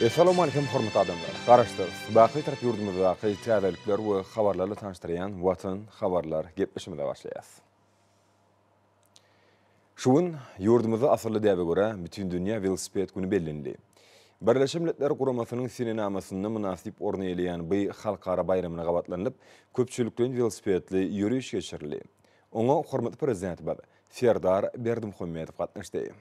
Essalawmalikim hormatly adamlar! Garaşsyz, baky Bitarap ýurdumyzdaky täzelikler we habarlarla tanyşdyrýan Watan habarlar gepleşigimize başlaýas. Şu gün ýurdumyzda asylly däbe görä Bütindünýä welosiped güni bellenildi. Birleşen Milletler Guramasynyň senenamasynda mynasyp orun eýeleýän bu halkara baýramyna gabatlanylyp, köpçülikleýin welosipedli ýöriş geçirildi. Oňa hormatly Prezidentimiz Serdar Berdimuhamedow gatnaşdy.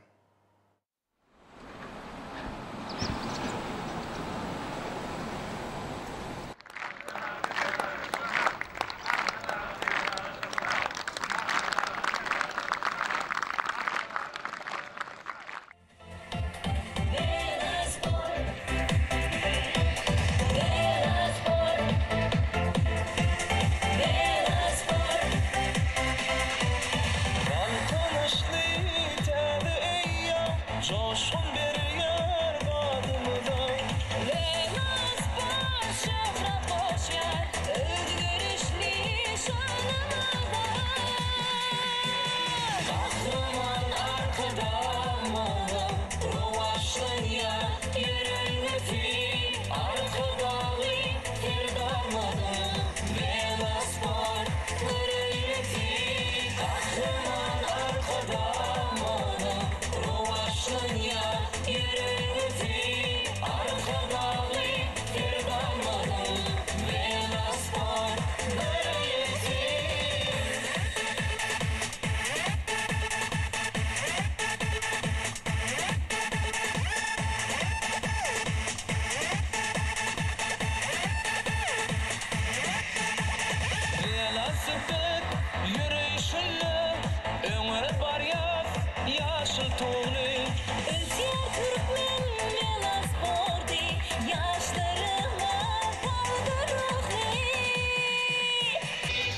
Galkynyşly täze eýýam joşgun berýär badymyza. Welosport şöhrat goşýar özgerişli şanymyza. Gahryman Arkadagymyzyň rowaçlanýar ýörelgesi, Arkadagly Serdarymyzyň welosport göreldesi. Gahryman Arkadagymyzyň rowaçlanýar ýörelgesi, Arkadagly Serdarymyzyň welosport göreldesi. Welosiped ýöreýşinde öňe barýas ýaşyl tugly. Ösýär türkmen welosporty, ýaşlarymyz sagdyn ruhly.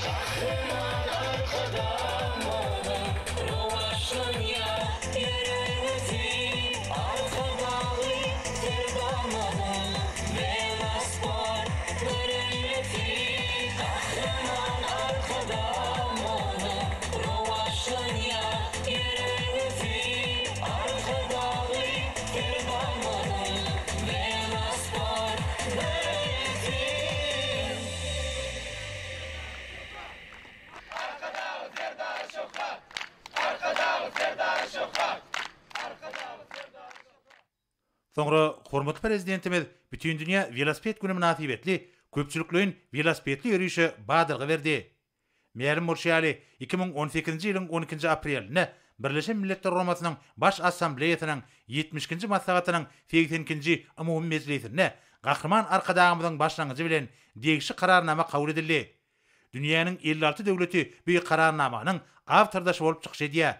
Gahryman Arkadagymyzyň rowaçlanýar ýörelgesi, Arkadagly Serdarymyzyň welosport göreldesi. Gahryman Arkadagymyzyň rowaçlanýar ýörelgesi, Arkadagly Serdarymyzyň welosport göreldesi. Soňra hormatly Prezidentimiz Bütindünýä welosiped güni mynasybetli köpçülikleýin welosipedli ýörişe badalga berdi. Mälim bolşy ýaly, 2018-nji ýylyň on ikinji aprelinde Birleşen Milletler Guramasynyň Baş Assambleýasynyň ýetmiş ikinji maslahatynyň segsen ikinji umumy mejlisinde Gahryman Arkadagymyzyň başlangyjy bilen degişli Kararnama kabul edildi. Dünýäniň 56 döwleti bu Kararnamanyň awtordaşy bolup çykyş edýär.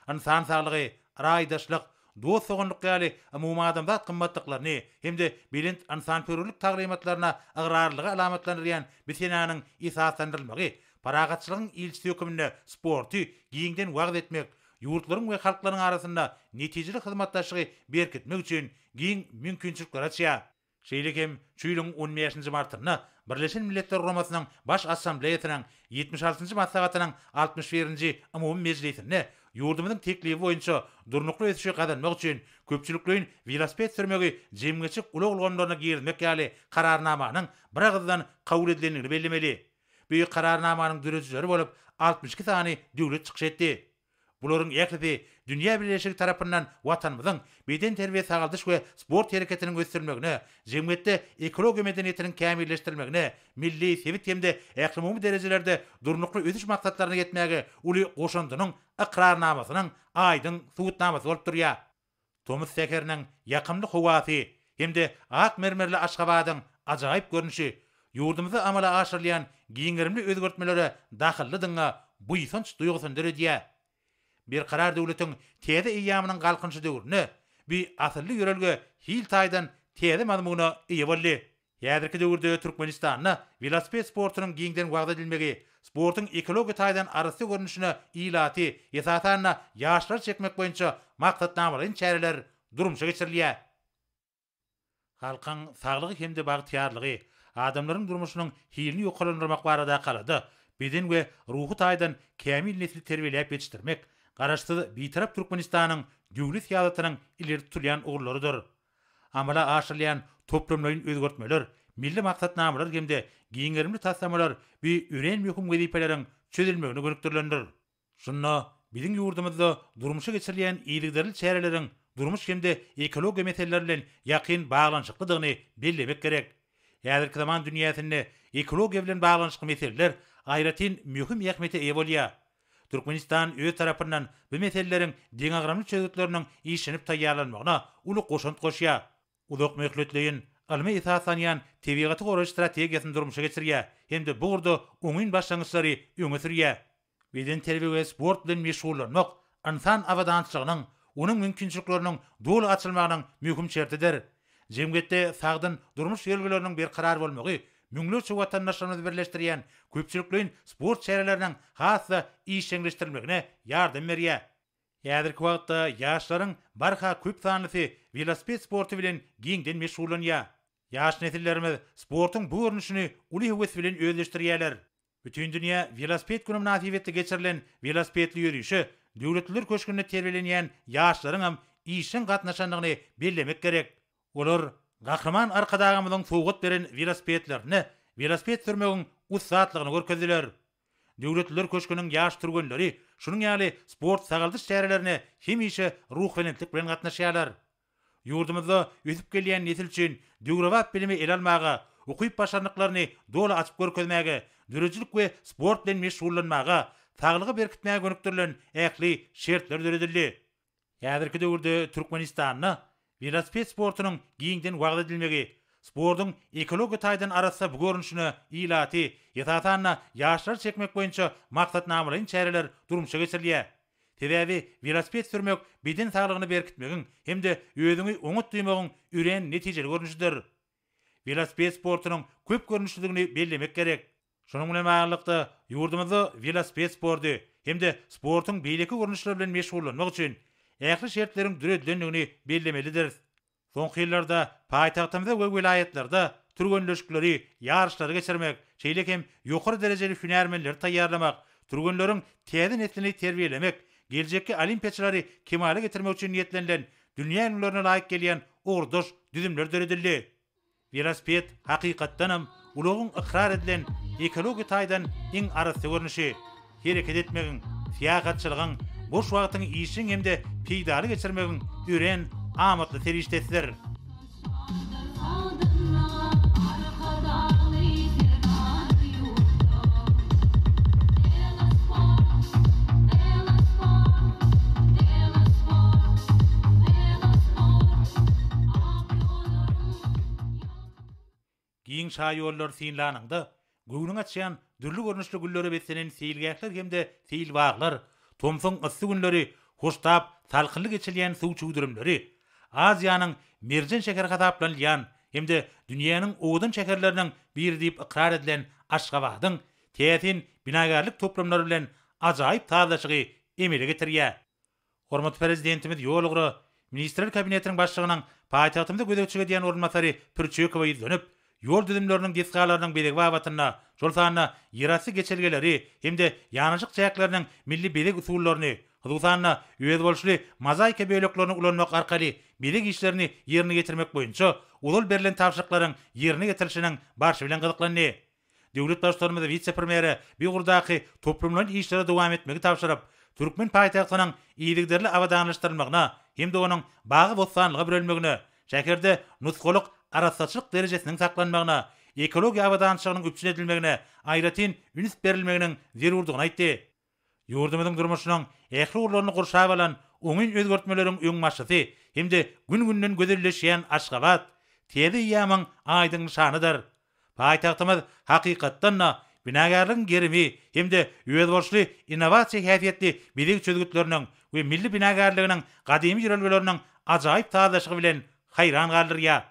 Ynsan saglygy, raýdaşlyk, dost-doganlyk ýaly umumadamzat gymmatlyklaryny hem-de belent ynsanperwerlik taglymatlaryna ygrarlylygy alamatlandyrýan bu senäniň esaslandyrylmagy parahatçylygyň ilçisi höküminde sporty giňden wagyz etmek, ýurtlaryň we halklaryň arasynda netijeli hyzmatdaşlygy berkitmek üçin giň mümkinçilikleri açýar. Şeýle hem şu ýylyň on bäşinji martynda Birleşen Milletler Guramasynyň Baş Assambleýasynyň ýetmiş altynjy maslahatynyň altmyş birinji umumy mejlisinde ýurdumyzyň teklibi boýunça durnukly ösüşi gazanmak üçin köpçülikleýin welosiped sürmegi jemgyýetçilik ulag ulgamlaryna girizmek ýaly Kararnamanyň biragyzdan kabul edilendigini bellemeli. Bu Kararnamanyň döredijileri bolup 62 sany döwlet çykyş etdi. Bularyň ählisi dünýä bileleşigi tarapyndan Watanymyzyň bedenterbiýe-sagaldyş we sport hereketiniň ösdürilmegine, jemgyýetde ekologiýa medeniýetiniň kämilleşdirilmegine, milli, sebit hem-de ählumumy derejelerde durnukly ösüş maksatlaryna ýetmäge uly goşandynyň ykrarnamasynyň aýdyň subutnamasy bolup durýar. Tomus säheriniň ýakymly howasy hem-de ak mermerli Aşgabadyň ajaýyp görnüşi ýurdumyzda amala aşyrylýan giň gerimli özgertmelere dahyllydygyňa buýsanç duýgusyny döredýär. Berkarar döwletiň täze eýýamynyň Galkynyşy döwründe bu asylly ýörelge hil taýdan täze mazmuna eýe boldy. Häzirki döwürde Türkmenistanda welosiped sportunyň giňden wagyz edilmegi, sportuň ekologiýa taýdan arassa görnüşine ilaty, esasan-da, ýaşlary çekmek boýunça maksatnamalaýyn çäreler durmuşa geçirilýär. Halkyň saglygy hem-de bagtyýarlygy, adamlaryň durmuşynyň hilini ýokarlandyrmak baradaky alada, beden we ruhy taýdan kämil nesli terbiýeläp ýetişdirmek Garaşsyz, Bitarap Türkmenistanyň döwlet syýasatynyň ileri tutulýan ugurlarydyr. amala aşyrylýan toplumlaýyn özgertmeler, milli maksatnamalar hem-de giň gerimli taslamalar bu örän möhüm wezipeleriň çözülmegine gönükdirilendir. Şunda biziň ýurdumyzda durmuşa geçirilýän yzygiderli çäreleriň durmuş hem-de ekologiýa meseleleri bilen ýakyn baglanyşyklydygyny bellemek gerek. Häzirki zaman dünýäsinde ekologiýa bilen baglanyşykly meseleler aýratyn möhüm ähmiýete eýe bolýar. Türkmenistan öz tarapyndan bu meseleleriň deňagramly çözgütleriniň işlenip taýýarlanmagyna uly goşant goşýar. Uzak möhletleýin, ylma esaslanýan tebigaty goraýyş strategiýasyny durmuşa geçirýär hem-de bu ugurda oňyn başlangyçlary öňe sürýär. Bedenterbiýe we sport bilen meşgullanmak ynsan abadançylygynyň, onuň mümkinçilikleriniň doly açylmagynyň möhüm şertidir. Jemgyýetde sagdyn durmuş ýörelgeleriniň berkarar bolmagy müňlerçe watandaşlarymyzy birleşdirýän köpçülikleýin sport çäreleriniň has-da işjeňleşdirilmegine ýardam berýär. Häzirki wagtda ýaşlaryň barha köp sanlysy welosiped sporty bilen giňden meşgullanýar. Ýaş nesillerimiz sportuň bu görnüşini uly höwes bilen özleşdirýärler. Bütindünýä welosiped güni mynasybetli geçirilen welosipedli ýörişe Döwletliler köşgünde terbiýelenýän ýaşlaryňam işjeň gatnaşandygyny bellemek gerek. Olar Gahryman Arkadagymyzyň sowgat beren welosipedlerinde welosiped sürmegiň ussatlygyny görkezdiler. Döwletliler köşgüniň ýaş türgenleri şunuň ýaly sport-sagaldyş çärelerine hemişe ruhubelentlik bilen gatnaşýarlar. Ýurdumyzda ösüp gelýän nesil üçin döwrebap bilimi ele almaga, ukyp-başarnyklaryny doly açyp görkezmäge, döredijilik we sport bilen meşgullanmaga, saglygy berkitmäge gönükdirilen ähli şertler döredildi. Häzirki döwürde Türkmenistanda welosiped sportunyň giňden wagyz edilmegi, sportuň ekologiýa taýdan arassa bu görnüşine ilaty, esasan-da, ýaşlary çekmek boýunça maksatnamalaýyn çäreler durmuşa geçirilýär. Sebäbi welosiped sürmek beden saglygyny berkitmegiň hem-de özüňi oňat duýmagyň örän netijeli görnüşidir. Welosiped sportunyň köp görnüşlidigini bellemek gerek. Şunuň bilen baglylykda, ýurdumyzda welosiped sporty hem-de sportuň beýleki görnüşleri bilen meşgullanmak üçin ähli şertleriň döredilendigini bellemelidiris. Soňky ýyllarda paýtagtymyzda we welaýatlarda türgenleşikleri, ýaryşlary geçirmek, şeýle hem ýokary derejeli hünärmenleri taýýarlamak, türgenleriň täze neslini terbiýelemek, geljekki olimpiýaçylary kemala getirmek üçin niýetlenilen dünýä ülňülerine laýyk gelýän ugurdaş düzümler döredildi. Welosiped, hakykatdanam, ulagyň ykrar edilen, ekologiýa taýdan iň arassa görnüşi. Hereket etmegiň, syýahatçylygyň, boş wagtyňy işjeň hem-de peýdaly geçirmegiň örän amatly serişdesidir. Giň şaýollary synlanyňda, göwnüňi açýan dürli görnüşli güllere beslenen seýilgähler hem-de seýilbaglar, tomsuň yssy günleri hoştap salkynly geçilýän suw çüwdürimleri Aziýanyň merjen şäheri hasaplanylýan hem-de dünýäniň owadan şäherleriniň biri diýip ykrar edilen Aşgabadyň täsin binagärlik toplumlary bilen ajaýyp sazlaşygy emele getirýär. Hormatly Prezidentimiz ýolugra Ministrler Kabinetiniň Başlygynyň paýtagtymyza gözegçilik edýän orunbasary Pürçekowa ýüzlenip, ýol düzümleriniň desgalarynyň bezegi babatynda, şol sanda ýerasty geçelgeleri hem-de ýanaşyk çäkleriniň milli bezeg usullaryny, hususan-da, özboluşly mozaika böleklerini ulanmak arkaly bezeg işlerini ýerine ýetirmek boýunça ozal berlen tabşyryklaryň ýerine ýetirilişiniň barşy bilen gyzyklandy. Döwlet Baştutanymyz wise-premýere bu ugurdaky toplumlaýyn işleri dowam etmegi tabşyryp, türkmen paýtagtynyň yzygiderli abadanlaşdyrylmagyna hem-de onuň bagy-bossanlyga bürelmegine, şäherde nusgalyk arassaçylyk derejesiniň saklanmagyna, ekologiýa abadançylygynyň üpjün edilmegine aýratyn üns berilmeginiň zerurdygyny aýtdy. Ýurdumyzyň durmuşynyň ähli ugurlaryny gurşap alan oňyn özgertmeleriň öňbaşçysy hem-de gün-günden gözelleşýän Aşgabat täze eýýamyň aýdyň nyşanydyr. Paýtagtymyz hakykatdan-da, binagärligiň gerimi hem-de özboluşly innowasiýa häsiýetli bezeg çözgütleriniň we milli binagärliginiň gadymy ýörelgeleriniň ajaýyp sazlaşygy bilen haýran galdyrýar.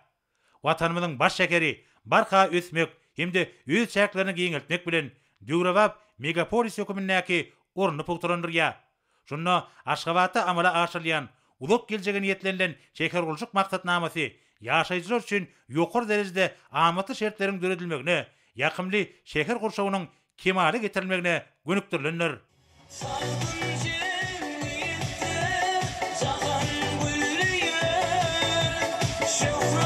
Watanymyzyň baş şäheri barha ösmek hem-de öz çäklerini giňeltmek bilen, döwrebap megapolis hökümindäki ornuny pugtalandyrýar. Şunda Aşgabatda amala aşyrylýan, uzak geljege niýetlenilen şähergurluşyk maksatnamasy ýaşaýjylar üçin ýokary derejede amatly şertleriň döredilmegine, ýakymly şäher gurşawynyň kemala getirilmegine gönükdirilendir. Sagdyn jemgyýetde jahan gülleýär. Şöhrat.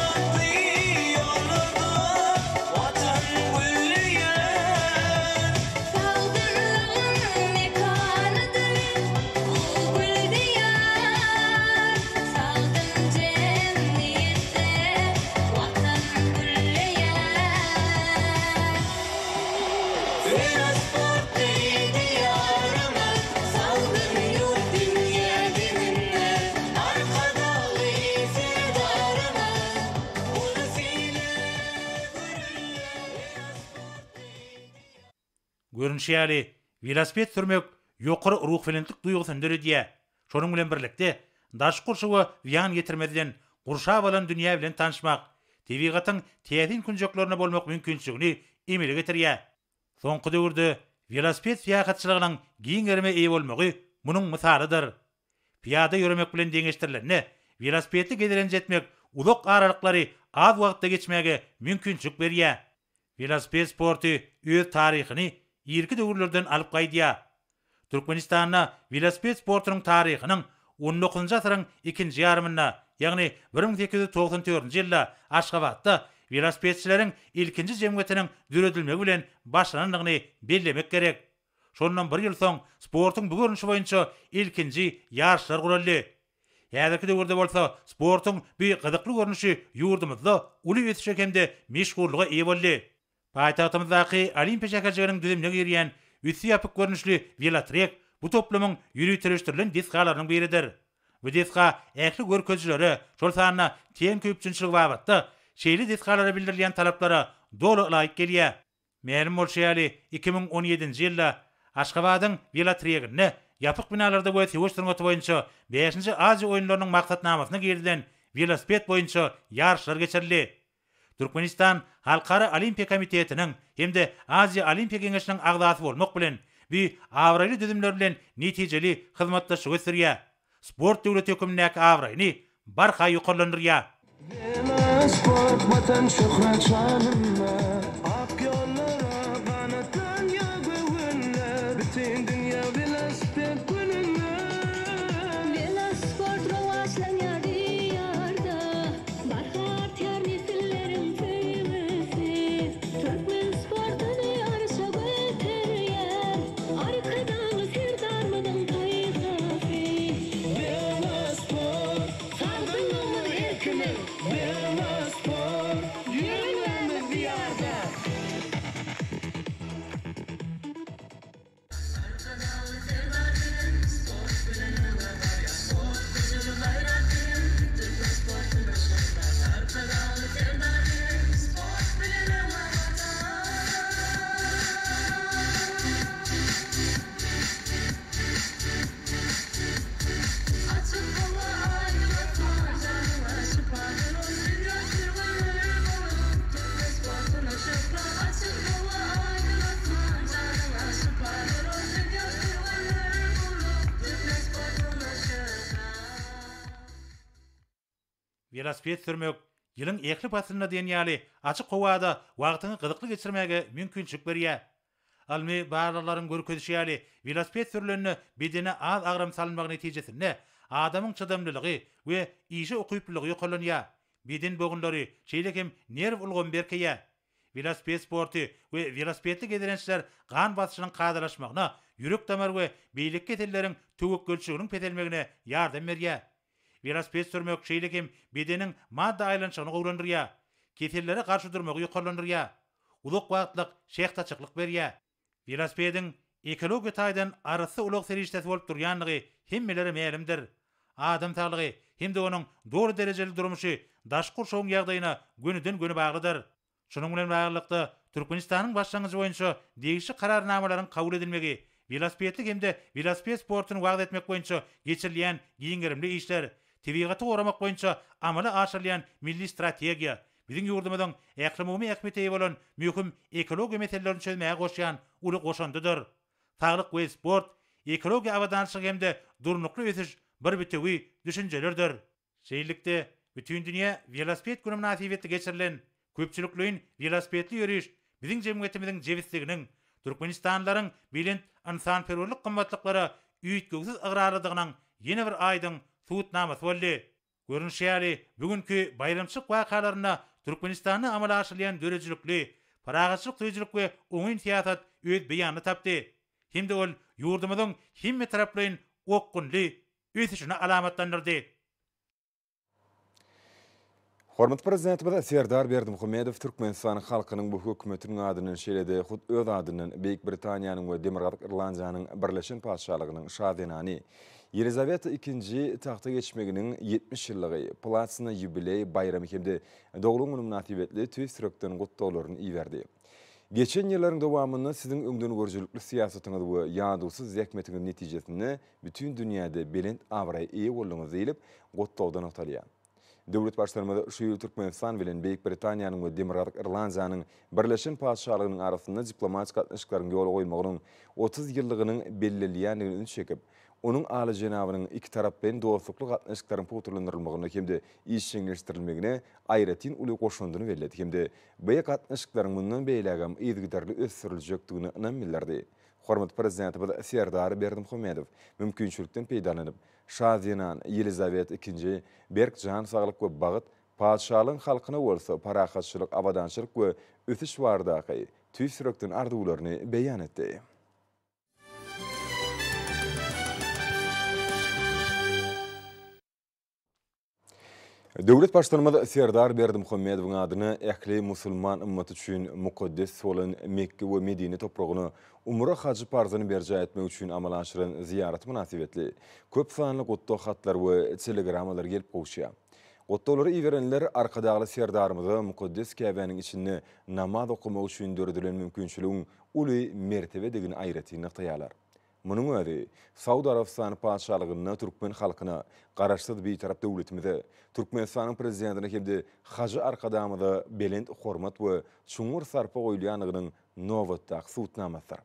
Görnüşi ýaly, welosiped sürmek ýokary ruhubelentlik duýgusyny döredýär. Şonuň bilen birlikde, daşky gurşawa zyýan ýetirmezden, gurşap alan dünýä bilen tanyşmak, tebigatyň täsin künjeklerinde bolmak mümkinçiligini emele getirýär. Soňky döwürde welosiped syýahatçylygynyň giň gerime eýe bolmagy munuň mysalydyr. Pyýada ýöremek bilen deňeşdirilende, welosipedli gezelenç etmek uzak aralyklary az wagtda geçmäge mümkinçilik berýär. Welosiped sporty öz taryhyny irki döwürlerden alyp gaýdýar. Türkmenistanda welosiped sportunyň taryhynyň on dokuzynjy asyryň ikinji ýarymynda, ýagny 1894-nji ýylda Aşgabatda welosipedçileriň ilkinji jemgyýetiniň döredilmegi bilen başlanandygyny bellemek gerek. Şondan bir ýyl soň sportuň bu görnüşi boýunça ilkinji ýaryşlar guraldy. Häzirki döwürde bolsa sportuň bu gyzykly görnüşi ýurdumyzda uly ösüşe hem-de meşhurlyga eýe boldy. Paýtagtymyzdaky Olimpiýa şäherjiginiň düzümine girýän üsti ýapyk görnüşli welotrek bu toplumyň ýöriteleşdirilen desgalarynyň biridir. Bu desga ähli görkezijilere, şol sanda tehniki üpjünçiligi babatda şeýle desgalara bildirilýän talaplara doly ylaýyk gelýär. Mälim bolşy ýaly, 2017-nji ýylda Aşgabadyň welotreginde ýapyk binalarda we söweş sungaty boýunça bäşinji Aziýa oýunlarynyň maksatnamasyna girizilen welosiped boýunça ýaryşlar geçirildi. Türkmenistan Halkara Olimpiýa komitetiniň hem-de Aziýa Olimpiýa Geňeşiniň agzasy bolmak bilen, bu abraýly düzümler bilen netijeli hyzmatdaşlygy ösdürýär, sport döwleti hökümindäki abraýyny barha ýokarlandyrýar. Welosport Watan şöhrat şanynda, Ak ýollara ganatlanýar göwünler, Bütin dünýä welosiped gününde. Welosport rowaçlanýar diýarda, Barha artýar nesilleriň söýgüsi, Türkmen sportuny arşa göterýär, Arkadagly Serdarymyzyň paýhasy. Welosport! Sagdynlygymyz erkimiz! Welosport! Ýörelgämiz Diýarda! Arkadagly Serdar bilen sport bilen öňe barýas sport güjüni gaýrat bilen türkmen sportuna şöhrat Arkadagly Serdar bilen sport bilen öňe barýas. Açyk howa aýdyň asman janyňa şypadyr ol dünýä türgenleri bolup türkmen sportuna şöhrat Açyk howa aýdyň asman janyňa şypadyr ol dünýä türgenleri bolup türkmen sportuna şöhrat. Welosiped sürmek ýylyň ähli paslynda diýen ýaly açyk howada wagtyňy gyzykly geçirmäge mümkinçilik berýär. Ylmy barlaglaryň görkezişi ýaly, welosiped sürlende bedene az agram salynmagy netijesinde adamyň çydamlylygy we işe ukyplylygy ýokarlanýar, beden bogunlary, şeýle hem nerw ulgamy berkeýär. Welosiped sporty we welosipedli gezelençler gan basyşynyň kadalaşmagyna, ýürek-damar we beýleki keselleriň töwekgelçiliginiň peselmegine ýardam berýär. Welosiped sürmek şeýle hem bedeniň madda aýlanyşygyny gowulandyrýar, kesellere garşy durmagy ýokarlandyrýar, uzak wagtlyk şähdaçyklyk berýär. Welosipediň ekologiýa taýdan arassa ulag serişdesi bolup durýandygy hemmelere mälimdir. Adam saglygy hem-de onuň doly derejeli durmuşy daşky gurşawyň ýagdaýyna gönüden-göni baglydyr. Şunuň bilen baglylykda, Türkmenistanyň başlangyjy boýunça degişli Kararnamalaryň kabul edilmegi, welosipedli hem-de welosiped sportuny wagyz etmek boýunça geçirilýän giň gerimli işler, tebigaty goramak boýunça amala aşyrylýan milli strategiýa biziň ýurdumyzyň ählumumy ähmiýete eýe bolan möhüm ekologiýa meselelerini çözmäge goşýan uly goşandydyr. Saglyk we sport, ekologiýa abadançylygy hem-de durnukly ösüş bir bitewi düşünjelerdir. Şeýlelikde, Bütindünýä welosiped güni mynasybetli geçirilen köpçülikleýin welosipedli ýöriş biziň jemgyýetimiziň jebisliginiň, türkmenistanlylaryň belent ynsanperwerlik gymmatlyklara üýtgewsiz ygrarlydygynyň ýene bir aýdyň subutnamasy boldy. Görnüşi ýaly, bu günki baýramçylyk wakalarynda Türkmenistanda amala aşyrylýan döredijilikli, parahatçylyk söýüjilik we oňyn syýasat öz beýanyny tapdy hem-de ol ýurdumyzyň hemmetaraplaýyn okgunly ösüşini alamatlandyrdy. Hormatly Prezidentimiz Serdar Berdimuhamedow Türkmenistanyň halkynyň we Hökümetiniň adyndan, şeýle-de hut öz adyndan Beýik Britaniýanyň we Demirgazyk Irlandiýanyň Birleşen Patyşalygynyň Şa zenany Ýelizaweta II tagta geçmeginiň 70 ýyllygy, platina ýubileý baýramy hem-de doglan güni mynasybetli tüýs ýürekden gutlaglaryny iberdi. Geçen ýyllaryň dowamynda siziň öňdengörüjilikli syýasatyňyz we ýadawsyz zähmetiňiz netijesinde bütin dünýäde belent abraýa eýe bolduňyz diýlip, gutlagda nygtalýar. Döwlet Baştutanymyz şu ýyl Türkmenistan bilen Beýik Britaniýanyň we Demirgazyk Irlandiýanyň Birleşen Patyşalygynyň arasynda diplomatik gatnaşyklaryň ýola goýulmagynyň 30 ýyllygynyň bellenilýändigine üns çekip, onuň Alyjenabynyň ikitaraplaýyn dostlukly gatnaşyklaryň pugtalandyrylmagyna hem-de işjeňleşdirilmegine aýratyn uly goşandyny belledi hem-de bu gatnaşyklaryň mundan beýlägem yzygiderli ösdüriljekdigine ynam bildirdi. Hormatly Prezidentimiz Serdar Berdimuhamedow mümkinçilikden peýdalanyp, Şa zenan Ýelizawet ikinji berk jan saglyk we bagt, patyşalygyň halkyna bolsa parahatçylyk, abadançylyk we ösüş baradaky tüýs ýürekden arzuwlaryny beýan etdi. Döwlet Baştutanymyz Serdar Berdimuhamedowyň adyna ähli musulman ymmaty üçin mukaddes bolan Mekge we Medine topragyna umra hajy parzyny berjaý etmek üçin amala aşyran zyýaraty mynasybetli köp sanly gutlag hatlar we telegrammalar gelip gowuşýar. Gutlaglary iberenler Arkadagly Serdarymyza mukaddes Käbäniň içinde namaz okamak üçin döredilen mümkinçiligiň uly mertebedigini aýratyn nygtaýarlar. Munuň özi Saud Arabystany Patyşalygynda türkmen halkyna, Garaşsyz Bitarap döwletimize, Türkmenistanyň Prezidentine hem-de Hajy Arkadagymyza belent hormat we çuňňur sarpa goýulýandygynyň nobatdaky subutnamasydyr.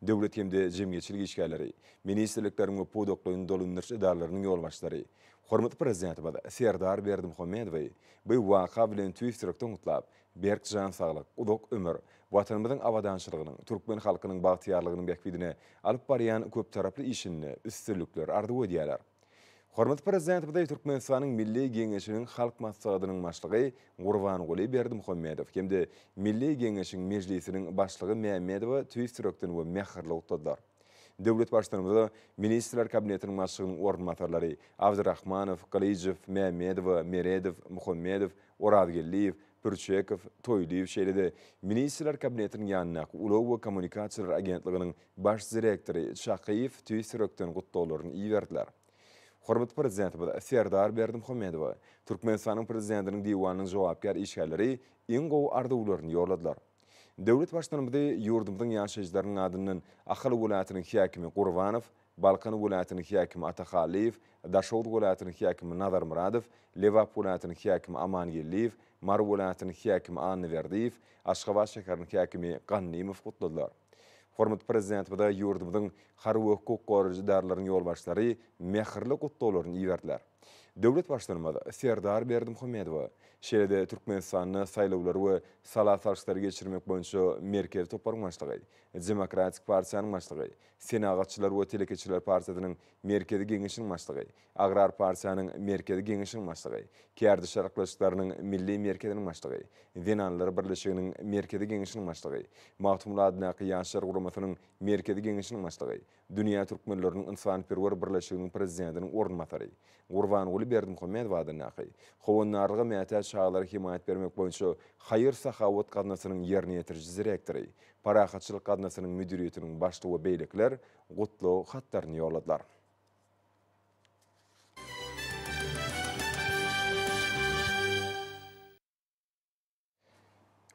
Döwlet hem-de jemgyýetçilik işgärleri, ministrlikleriň we pudaklaýyn dolandyryş edaralarynyň ýolbaşçylary hormatly Prezidentimiz Serdar Berdimuhamedowy bu waka bilen tüýs ýürekden gutlap, Berk jan saglyk, uzak ömür, Watanymyzyň abadançylygynyň, türkmen halkynyň bagtyýarlygynyň bähbidine alyp barýan köptaraply işinde üstünlikler arzuw edýärler. Hormatly Prezidentimize Türkmenistanyň Milli Geňeşiniň Halk Maslahatynyň Başlygy Gurbanguly Berdimuhamedow hem-de Milli Geňeşiň Mejlisiniň Başlygy Mämmedowa tüýs ýürekden we mähirli gutladylar. Döwlet Baştutanymyza Ministrler Kabinetiniň Başlygynyň orunbasarlary Abdyrahmanow, Gylyjow, Mämmedowa, Meredow, Muhammedow, Orazgeldiýew, Pürçekow, Toýlyýew şeýle-de Ministrler Kabinetiniň ýanyndaky Ulag we kommunikasiýalar agentliginiň baş direktory Çakyýew tüýs ýürekden gutlaglaryny iberdiler. Hormatly Prezidentimiz Serdar Berdimuhamedowa Türkmenistanyň Prezidentiniň Diwanynyň jogapkär işgärleri iň gowy arzuwlaryny ýolladylar. Döwlet Baştutanymyzy ýurdumyzyň ýaşaýjylarynyň adyndan Ahal welaýatynyň häkimi Gurbanow, Balkan welaýatynyň häkimi Ata Hallyýew, Daşoguz welaýatynyň häkimi Nazarmyradow, Lebap welaýatynyň häkimi Amangeldiýew, Mary welaýatynyň häkimi Annaberdiýew, Aşgabat şäheriniň häkimi Gannymow gutladylar. Hormatly Prezidentimize ýurdumyzyň harby we hukuk goraýjy edaralarynyň ýolbaşçylary mähirli gutlaglaryny iberdiler. Döwlet Baştutanymyz Serdar Berdimuhamedowa, şeýle-de Türkmenistanda saýlawlary we sala salşyklary geçirmek boýunça Merkezi toparyň başlygy, Demokratik partiýanyň başlygy, Senagatçylar we telekeçiler partiýasynyň Merkezi Geňeşiniň başlygy, Agrar partiýanyň Merkezi Geňeşiniň başlygy, Kärdeşler arkalaşyklarynyň Milli merkeziniň başlygy, Zenanlar birleşiginiň Merkezi Geňeşiniň başlygy, Magtymguly adyndaky Ýaşlar guramasynyň Merkezi Geňeşiniň başlygy, Dünýä türkmenleriniň ynsanperwer birleşiginiň prezidentiniň orunbasary, Gurbanguly Berdimuhamedow adyndaky Howandarlyga mätäç çagalara hemaýat bermek boýunça haýyr-sahawat gaznasynyň ýerine ýetiriji direktory, Parahatçylyk gaznasynyň müdiriýetiniň başlygy we beýlekiler gutlag hatlaryny ýolladylar.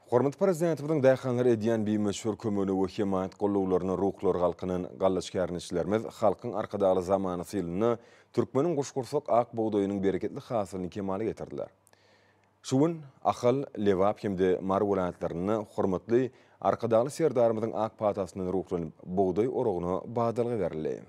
Hormatly Prezidentimiziň daýhanlara edýän bimöçber kömegine we hemaýat gollawlaryna ruhlary galkynan gallaç kärendeçilerimiz Halkyň Arkadagly zamanasy ýylynda türkmeniň guşgursak ak bugdaýynyň bereketli hasylyny kemala getirdiler. Şu gün Ahal, Lebap hem-de Mary welaýatlarynda hormatly Arkadagly Serdarymyzyň ak patasyndan ruhlanyp, bugdaý oragyna badalga berildi.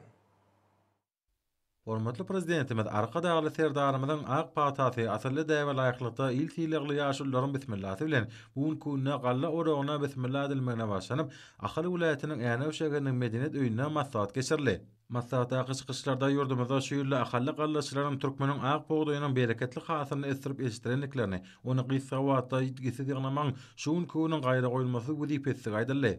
Hormatly Prezidentimiz Arkadagly Serdarymyzyň ak patasy asylly däbe laýyklykda il sylagly ýaşulularyň bismillasy bilen bu günki günde galla oragyna bismilla edilmegine başlanyp, Ahal welaýatynyň Änew şäheriniň Medeniýet öýünde maslahat geçirildi. Maslahatdaky çykyşlarda ýurdumyzda şu ýylda ahally gallaçylaryň türkmeniň ak bugdaýynyň bereketli hasylyny ösdürip ýetişdirendiklerini, ony gysga wagtda ýitgisiz ýygnamagyň şu günki günüň gaýragoýulmasyz wezipesidig aýdyldy.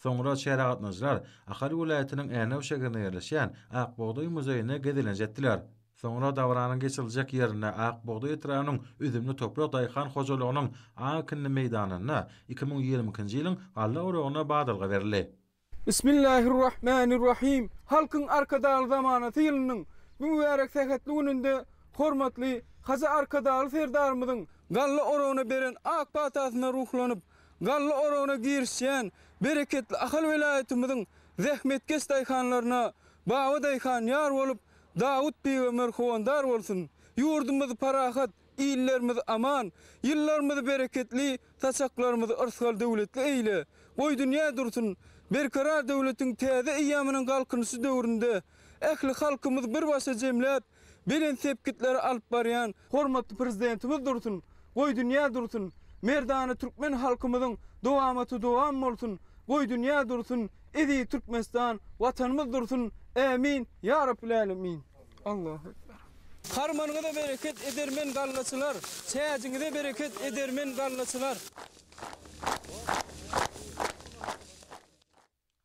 Soňra çärä gatnaşyjylar Ahal welaýatynyň Änew şäherinde ýerleşýän Ak bugdaý muzeýine gezelenç etdiler. Soňra dabaranyň geçiriljek ýerinde Ak bugdaý etrabynyň Üzümli toprak daýhan hojalygynyň ak ekinli meýdanynda 2022-nji ýylyň galla oragyna badalga berildi. Bismillahirrahmanirrahim. Halkyň Arkadagly zamanasy ýylynyň bu mübärek sähetli gününde hormatly Hajy Arkadagly Serdarymyzyň galla oragyna beren ak patasyna ruhlanyp, galla oragyna girişýän bereketli Ahal welaýatymyzyň zähmetkeş daýhanlaryna Baba daýhan ýar bolup, Dawut pygamber howandar bolsun! Ýurdumyz parahat, illerimiz aman, ýyllarymyzy bereketli, saçaklarymyzy yrsgal-döwletli eýle! Goý dünýä dursun! Berkarar döwletiň täze eýýamynyň Galkynyşy döwründe ähli halkymyzy bir başa jemläp, belent sepgitlere alyp barýan hormatly Prezidentimiz dursun! Goý dünýä dursun! Merdana türkmen halkymyzyň dowamaty dowam bolsun! Goý dünýä dursun! Eziz Türkmenistan Watanymyz dursun! Ämin! Ýa Rabbil Älemin! Allahu Ekber! Harmanyňyza bereket edermen gallaçylar, çäjiňize bereket edermen gallaçylar!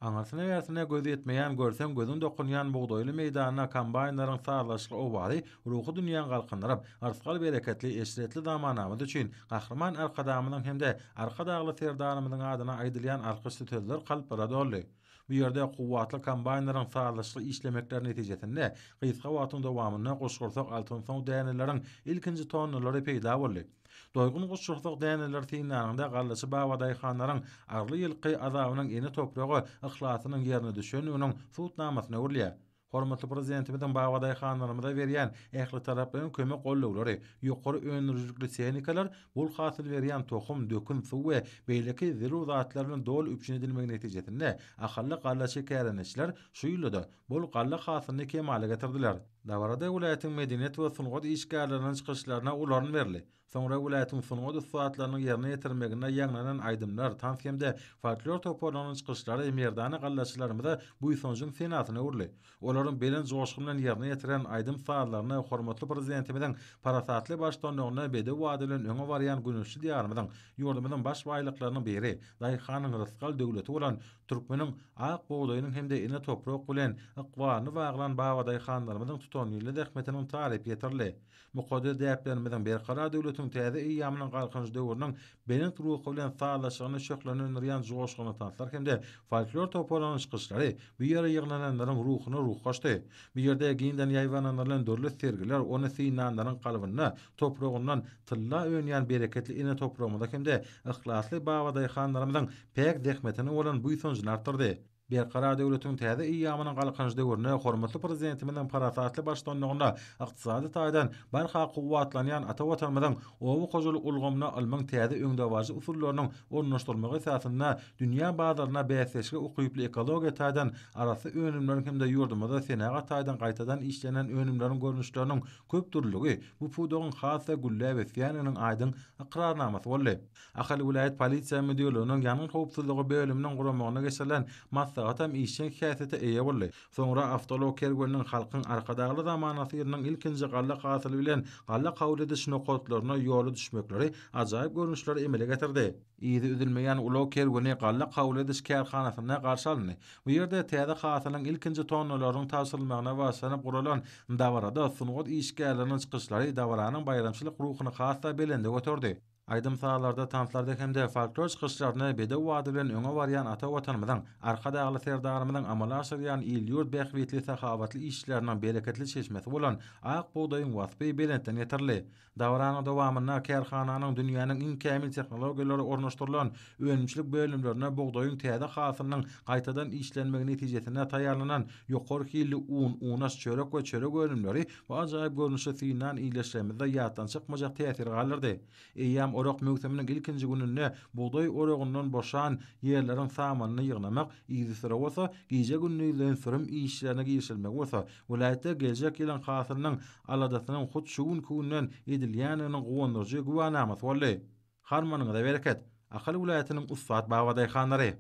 Aňyrsyna-bärsine göz ýetmeýän, görseň gözüň dokunýan bugdaýly meýdanda kombaýnlaryň sazlaşykly owazy ruhy dünýäňi galkyndyryp, yrsgal-bereketli, eşretli zamanamyz üçin Gahryman Arkadagymyzyň hem-de Arkadagly Serdarymyzyň adyna aýdylýan alkyşly sözler kalplara doldy. Bu ýerde kuwwatly kombaýnlaryň sazlaşykly işlemekleri netijesinde gysga wagtyň dowamynda guşgursak altynsow däneleriň ilkinji tonnalary peýda boldy. Doýgun guşgursak däneleri synlanyňda gallaçy babadaýhanlaryň arly ýylky azabynyň ene topraga yhlasynyň ýerine düşendiginiň subutnamasyna öwrülýär. Hormatly Prezidentimiziň babadaýhanlarymyza berýän ählitaraplaýyn kömek-gollawlary, ýokary öndürijilikli tehnikalar, bol hasyl berýän tohum, dökün, suw we beýleki zerur zatlar bilen doly üpjün edilmegi netijesinde ahally gallaçy kärendeçiler şu ýylda-da bol galla hasylyny kemala getirdiler. Dabarada welaýatyň medeniýet we sungat işgärleriniň çykyşlaryna uly orun berildi. Soňra welaýatyň sungat ussatlarynyň ýerine ýetirmeginde ýaňlanan aýdymlar, tans hem-de folklor toparlarynyň çykyşlary merdana gallaçylarymyza buýsanjyň senasyna öwrüldi. Olaryň belent joşgun bilen ýerine ýetiren aýdym-sazlaryna hormatly Prezidentimiziň parasatly baştutanlygynda bedew bady bilen öňe barýan güneşli Diýarymyzyň, ýurdumyzyň baş baýlyklarynyň biri, daýhanyň rysgal döwleti bolan türkmeniň ak bugdaýynyň hem-de ene toprak bilen ykbalyny baglan babadaýhanlarymyzyň tutanýerli zähmetiniň tarypy ýetirildi. Mukaddes däplerimiziň, Berkarar döwletiň täze eýýamynyň Galkynyş döwrüniň belent ruhy bilen sazlaşygyny şöhlenendirýän joşgunly tanslar hem-de folklor toparlarynyň çykyşlary bu ýere ýygnananlaryň ruhuna ruh goşdy. Bu ýerde giňden ýaýbaňlandyrylan dürli sergiler ony synlanlaryň kalbynda topragyndan tylla önýän bereketli ene topragymyza hem-de yhlasly babadaýhanlarymyzyň päk zähmetine bolan buýsanjyny artdyrdy. Berkarar döwletiň täze eýýamynyň Galkynyş döwründe hormatly Prezidentimiziň parasatly baştutanlygynda ykdysady taýdan barha kuwwatlanýan ata Watanymyzyň oba hojalyk ulgamyna ylmyň täze öňdebaryjy usullarynyň ornaşdyrylmagy esasynda dünýä bazaryna bäsdeşlige ukyply ekologiýa taýdan arassa önümleriň hem-de ýurdumyzda senagat taýdan gaýtadan işlenen önümleriň görnüşleriniň köpdürlüligi bu pudagyň has-da gülläp ösýändiginiň aýdyň ykrarnamasy boldy. Ahal welaýat polisiýa müdirliginiň ýangyn howpsuzlygy bölüminiň guramagynda geçirilen maslahat hem işjeň häsiýete eýe boldy. Soňra awtoulag kerweniniň Halkyň Arkadagly zamanasy ýylynyň ilkinji galla hasyly bilen galla kabul ediş nokatlaryna ýola düşmekleri ajaýyp görnüşleri emele getirdi. Yzy üzülmeýän ulag kerweni galla kabul ediş kärhanasynda garşy alyndy. Bu ýerde täze hasylyň ilkinji tonnalarynyň tabşyrylmagyna bagyşlanyp guralan dabarada sungat işgärleriniň çykyşlary dabaranyň baýramçylyk ruhuny has-da belende göterdi. Aýdym-sazlarda, tanslarda hem-de folklor çykyşlarynda bedew bady bilen öňe barýan ata Watanymyzyň, Arkadagly Serdarymyzyň amala aşyrýan il-ýurt bähbitli sahawatly işleriniň bereketli çeşmesi bolan ak bugdaýyň waspy belentden ýetirildi. Dabaranyň dowamynda kärhananyň dünýäniň iň kämil tehnologiýalary ornaşdyrylan önümçilik bölümlerinde bugdaýyň täze hasylynyň gaýtadan işlenmegi netijesinde taýýarlanan ýokary hilli un, unaş, çörek we çörek önümleri bu ajaýyp görnüşi synlan ildeşlerimizde ýatdan çykmajak täsir galdyrdy. Eýýäm orak möwsüminiň ilkinji gününde bugdaý oragyndan boşan ýerleriň samanyny ýygnamak, yzysüre bolsa gije-gündizleýin sürüm işlerine girişilmegi bolsa, welaýatda geljek ýylyň hasylynyň aladasynyň hut şu günki günden edilýändiginiň guwandyryjy güwänamasy boldy. Harmanyňyza bereket, Ahal welaýatynyň ussat babadaýhanlary!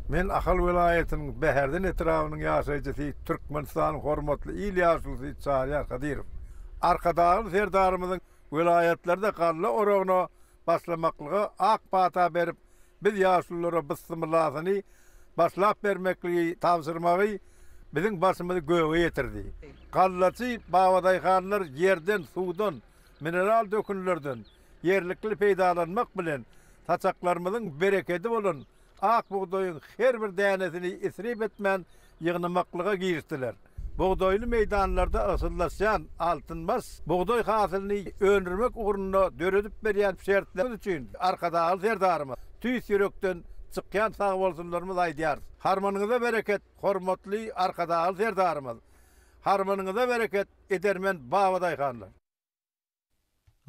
Men Ahal welaýatynyň Bäherden etrabynyň ýaşaýjysy, Türkmenistanyň hormatly il ýaşulusy Çaryýar Kadyrow. Arkadagly Serdarymyzyň welaýatlarda galla oragyna başlamaklyga ak pata berip, biz ýaşululara bysmyllasyny başlap bermekligi tabşyrmagy biziň başymyzy göge ýetirdi. Gallaçy babadaýhanlar ýerden, suwdan, mineral dökünlerden ýerlikli peýdalanmak bilen, saçaklarymyzyň berekedi bolan ak bugdaýyň her bir dänesini isrip etmän ýygnamaklyga girişdiler. Bugdaýly meýdanlarda ygşyllaşýan altynbaş bugdaý hasylyny öndürmek ugrunda döredip berýän şertler üçin Arkadagly Serdarymyz, tüýs ýürekden çykýan sagbolsunlarymyzy aýdýarys. Harmanyňyza bereket, hormatly Arkadagly Serdarymyz! Harmanyňyza bereket, edermen babadaýhanlar!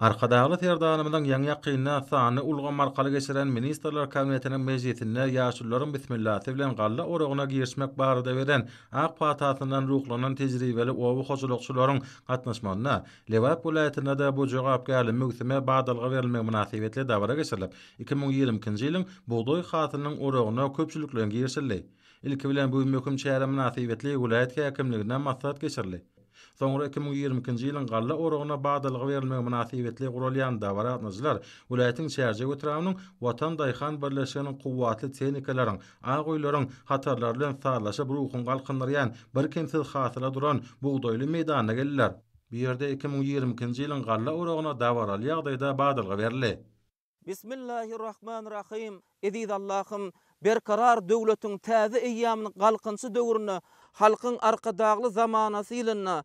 Arkadagly Serdarymyzyň ýaňy-ýakynda sanly ulgam arkaly geçiren Ministrler Kabinetiniň mejlisinde ýaşulularyň bismillasy bilen galla oragyna girişmek barada beren ak patasyndan ruhlanan tejribeli oba hojalykçylaryň gatnaşmagynda Lebap welaýatynda-da bu jogapkärli möwsüme badalga berilmegi mynasybetli dabara geçirilip, 2022-nji ýylyň bugdaý hasylynyň oragyna köpçülikleýin girişildi. Ilki bilen bu möhüm çäre mynasybetli welaýat häkimliginde maslahat geçirildi. Soňra 2022-nji ýylyň galla oragyna badalga berilmegi mynasybetli guralýan dabara gatnaşyjylar welaýatyň Çärjew etrabynyň Watan daýhan birleşiginiň kuwwatly tehnikalaryň, ak öýleriň hatarlary bilen sazlaşyp ruhuňy galkyndyrýan birkemsiz hasyla duran bugdaýly meýdanyna geldiler. Bu ýerde 2022-nji ýylyň galla oragyna dabaraly ýagdaýda badalga berildi. Bismillahirrahmanirrahim. Eziz Allahym, Berkarar döwletiň täze eýýamynyň Galkynyşy döwründe Halkyň Arkadagly zamanasy ýylynda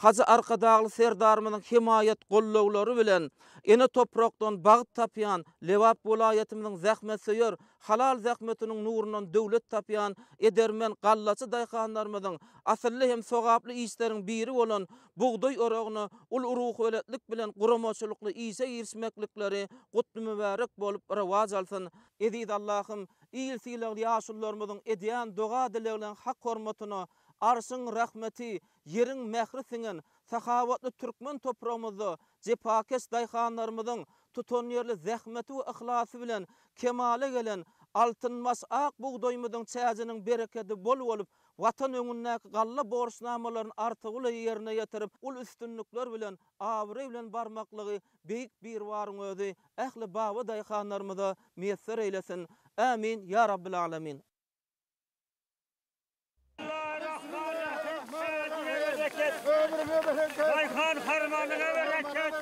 Hajy Arkadagly Serdarymyzyň hemaýat gollawlary bilen ene toprakdan bagt tapýan Lebap welaýatymyzyň zähmetsöýer, halal zähmetiniň nurundan döwlet tapýan edermen gallaçy daýhanlarymyzyň asylly hem sogaply işleriň biri bolan bugdaý oragyna uly ruhubelentlik bilen guramaçylykly işe girişmeklikleri gutly-mübärek bolup rowaç alsyn. Eziz Allahym, il sylagly ýaşulularymyzyň edýän doga-dilegleň hak hormatyna Arşyň rahmeti, ýeriň mähri siňen sahawatly türkmen topragymyzda jepakeş daýhanlarymyzyň tutanýerli zähmeti we yhlasy bilen kemala gelen altynbaş ak bugdaýymyzyň çäjiniň berekedi bol bolup Watan öňündäki galla borçnamalaryny artygy ýerine ýetirip, uly üstünlikler bilen, abraý bilen barmaklygy Beýik Biribaryň özi ähli baba daýhanlarymyza miýesser eýlesin. Ämin, ýa Rabbil Alemin. Daýhan harmanyna bereket!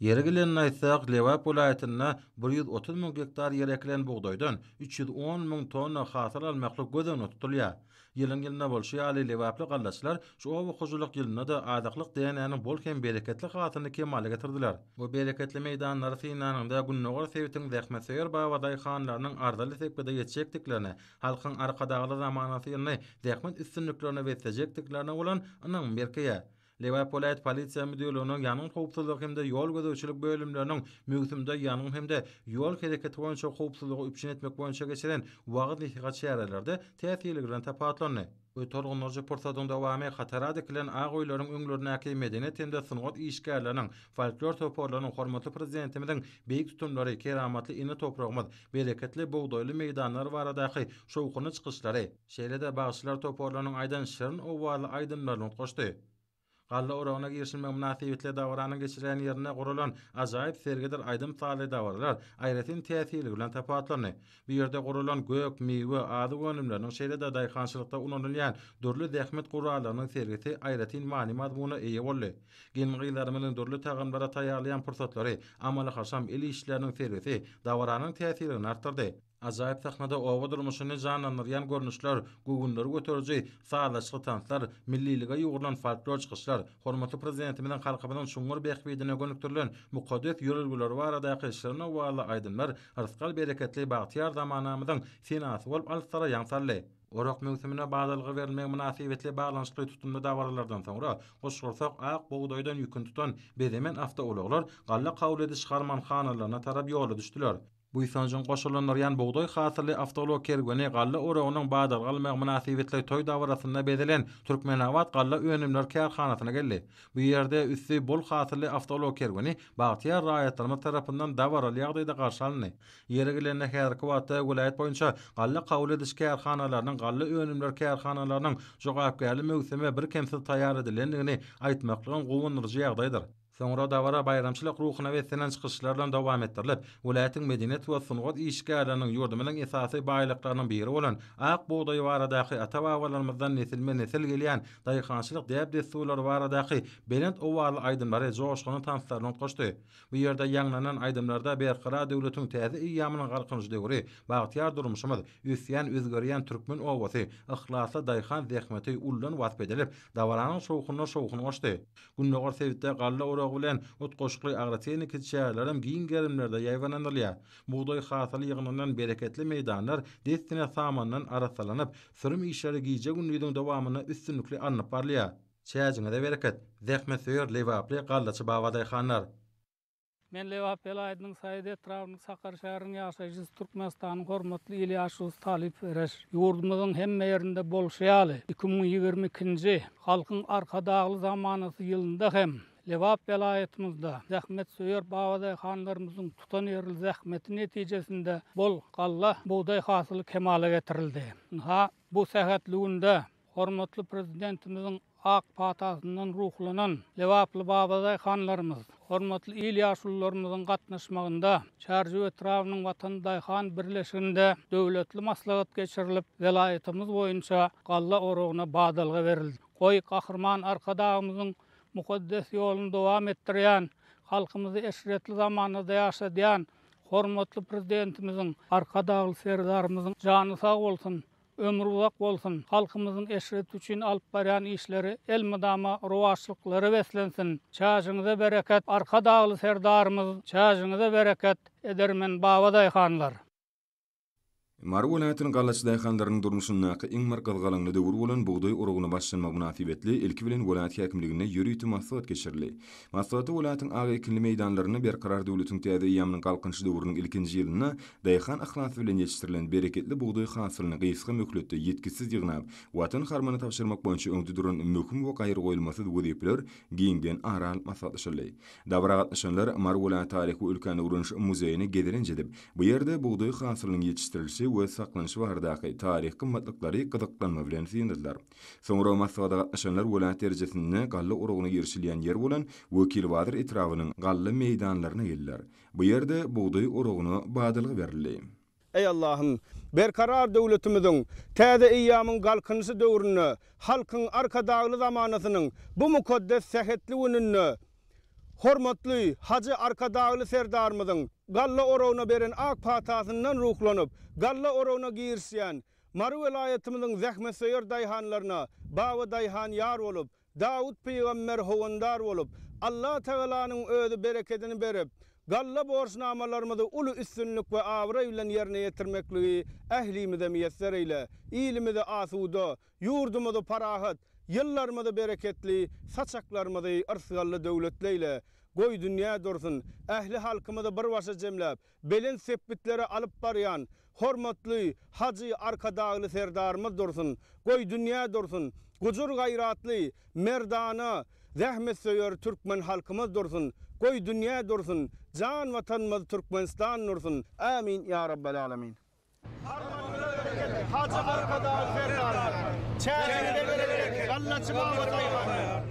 Ýeri gelenini aýtsak, Lebap welaýatynda 130 müň gektar ýere ekilen bugdaýdan 310 müň tonna hasyl almaklyk göz öňünde tutulýar. Ýylyň-ýylyna bolşy ýaly, lebaply gallaçylar şu oba hojalyk ýylynda-da azyklyk dänäniň bol hem bereketli hasylyny kemala getirdiler. Bu bereketli meýdanlary synlanyňda, gündogar sebitiň zähmetsöýer babadaýhanlarynyň arzyly sepgide ýetjekdiklerine, Halkyň Arkadagly zamanasy ýylyny zähmet üstünliklerine beslejekdiklerine bolan ynamym berkeýär. Lebap welaýat polisiýa müdirliginiň ýangyn howpsuzlygy hem-de ýol gözegçilik bölümleriniň möwsümde ýangyn hem-de ýol hereketi boýunça howpsuzlygy üpjün etmek boýunça geçiren wagyz-nesihat çäreleri-de täsirligi bilen tapawutlandy. Bu tolgundyryjy pursatyň dowamy hatara dikilen ak öýleriň öňlerindäki medeniýet hem-de sungat işgärleriniň, folklor toparlarynyň hormatly Prezidentimiziň beýik tutumlary, keramatly ene topragymyz, bereketli bugdaýly meýdanlar baradaky şowhunly çykyşlary, Şeýle-de bagşylar toparlarynyň aýdan şirin owazly aýdymlaryny utgaşdy. Galla oragyna girişilmegi mynasybetli dabaranyň geçirilýän ýerinde guralan ajaýyp sergidir aýdym-sazly dabaralar aýratyn täsirligi bilen tapawutlandy. Bu ýerde guralan gök, miwe, azyk önümleriniň şeýle-de daýhançylykda ulanylýan dürli zähmet gurallarynyň sergisi aýratyn many-mazmuna eýe boldy. Gelin-gyzlarymyzyň dürli tagamlary taýýarlaýan pursatlary, amaly-haşam el işleriniň sergisi dabaranyň täsirini artdyrdy. Ajaýyp sahnada oba durmuşyny janlandyrýan görnüşler, göwünleri göteriji sazlaşykly tanslar, millilige ýugrulan folklor çykyşlar, hormatly Prezidentimiziň halkymyzyň çuňňur bähbidine gönükdirilen mukaddes ýörelgeleri baradaky şirin owazly aýdymlar rysgal-bereketli bagtyýar zamanamyzyň senasy bolup alyslara ýaň saldy. Orak möwsümine badalga berilmegi mynasybetli baglanyşykly tutumly dabaralardan soňra, guşgursak ak bugdaýdan ýüküni tutan bezemen awtoulaglar galla kabul ediş harmanhanalaryna tarap ýola düşdüler. Buýsanjyň goşalandyrýan bugdaý hasylly awtoulag kerweni galla oragynyň badalga almagy mynasybetli toý dabarasynda bezelen Türkmenabat galla önümleri kärhanasyna geldi. Bu ýerde üsti bol hasylly awtoulag kerweni bagtyýar raýatlarymyz tarapyndan dabaraly ýagdaýda garşy alyndy. Ýeri gelende, häzirki wagtda welaýat boýunça galla kabul ediş kärhanalarynyň galla önümleri kärhanalarynyň jogapkärli möwsüme birkemsiz taýýar edilendigini aýtmaklygyň guwandyryjy ýagdaýdyr. Soňra dabara baýramçylyk ruhuna beslenen çykyşlar bilen dowam etdirilip, welaýatyň medeniýet we sungat işgärleriniň ýurdumyzyň esasy baýlyklarynyň biri bolan ak bugdaý baradaky ata-babalarymyzdan nesilme-nesil gelýän daýhançylyk däp-dessurlary baradaky belent owazly aýdymlary joşgunly tanslar bilen utgaşdy. Bu ýerde ýaňlanan aýdymlarda Berkarar döwletiň täze eýýamynyň Galkynyş döwri, bagtyýar durmuşymyz, ösýän, özgerýän türkmen obasy, yhlasly daýhan zähmeti uldan wasp edilip, dabaranyň şowhunyna şowhun goşdy. Gündogar sebitde galla oragy. oragy bilen utgaşykly agrotehniki çäreler hem giň gerimlerde ýaýbaňlandyrylýar. Bugdaý hasyly ýygnalan bereketli meýdanlar dessine samandan arassalanyp, sürüm işleri gije-gündiziň dowamynda üstünlikli alnyp barylýar. Çäjiňize bereket, zähmetsöýer lebaply gallaçy babadaýhanlar! Men Lebap welaýatynyň Saýat etrabynyň Sakar şäheriniň ýaşaýjysy Türkmenistanyň hormatly il ýaşulusy Talyp Ereş. Ýurdumyzyň hemme ýerinde bolşy ýaly, 2022-nji Halkyň Arkadagly zamanasy ýylynda hem Lebap welaýatymyzda zähmetsöýer babadaýhanlarymyzyň tutanýerli zähmeti netijesinde bol galla bugdaý hasyly kemala getirildi. Ynha, bu sähetli günde Hormatly Prezidentimiziň ak patasyndan ruhlanan lebaply babadaýhanlarymyz, hormatly il ýaşulularymyzyň gatnaşmagynda Çärjew etrabynyň Watan daýhan birleşiginde döwletli maslahat geçirilip, welaýatymyz boýunça galla oragyna badalga berildi. Goý, Gahryman Arkadagymyzyň mukaddes ýoluny dowam etdirýän, halkymyzy eşretli zamanada ýaşadýan hormatly Prezidentimiziň, Arkadagly Serdarymyzyň jany sag bolsun, Ömri uzak bolsun, halkymyzyň eşreti üçin alyp barýan işleri elmydama rowaçlyklara beslensin! Çäjiňize bereket, Arkadagly Serdarymyz, çäjiňize bereket, edermen babadaýhanlar! Mary welaýatynyň gallaçy daýhanlarynyň durmuşyndaky iň bir gyzgalaňly döwür bolan bugdaý oragyna başlanmagy mynasybetli ilki bilen welaýat häkimliginde ýörite maslahat geçirildi. Maslahatda welaýatyň ak ekinli meýdanlarynda Berkarar döwletiň täze eýýamynyň Galkynyşy döwrüniň ilkinji ýylynda Daýhan yhlasy bilen ýetişdirilen bereketli bugdaý hasylyny gysga möhletde ýitgisiz ýygnap, Watan harmana tabşyrmak boýunça öňde duran möhüm we gaýragoýulmasyz wezipeler giňden ara alyp maslahatlaşyldy. Dabara gatnaşanlar Mary welaýat taryhy we ülkäni öwreniş muzeýine gezelenç edip, bu ýerde bugdaý hasylynyň ýetişdirilişi we saklanyşy baradaky taryhy gymmatlyklary gyzyklanma bilen synladylar. Soňra maslahata gatnaşanlar welaýat derejesinde galla oragyna girişilýän ýer bolan Wekilbazar etrabynyň galla meýdanlaryna geldiler. Bu ýerde bugdaý oragyna badalga berildi. Eý Allahym! Berkarar döwletimiziň Täze eýýamyň Galkynyşy döwründe Halkyň Arkadagly zamanasynyň bu mukaddes sähetli gününde hormatly Hajy Arkadagly Serdarymyzyň galla oragyna beren ak patasyndan ruhlanyp, galla oragyna girişýän Mary welaýatymyzyň zähmetsöýer daýhanlaryna Baba daýhan ýar bolup, Dawut pygamber howandar bolup, Allatagalanyň özi berekedini berip, galla borçnamalarymyzy uly üstünlik we abraý bilen ýerine ýetirmekligi ählimize miýesser eýle. Ilimizi asuda, ýurdumyzy parahat, ýyllarymyzy bereketli, saçaklarymyzy yrsgally döwletli eýle. Goý dünýä dursun, ähli halkymyzy bir başa jemläp, belent sepgitlere alyp barýan hormatly Hajy Arkadagly Serdarymyz dursun, goý dünýä dursun, gujur-gaýratly, merdana, zähmetsöýer türkmen halkymyz dursun, goý dünýä dursun, jan Watanymyz Türkmenistan dursun! Amin ýa Rabbel Alemin. Hajy Arkadagly Serdarymyz, çäjiňize bereket, gallaçy baba daýhanlar!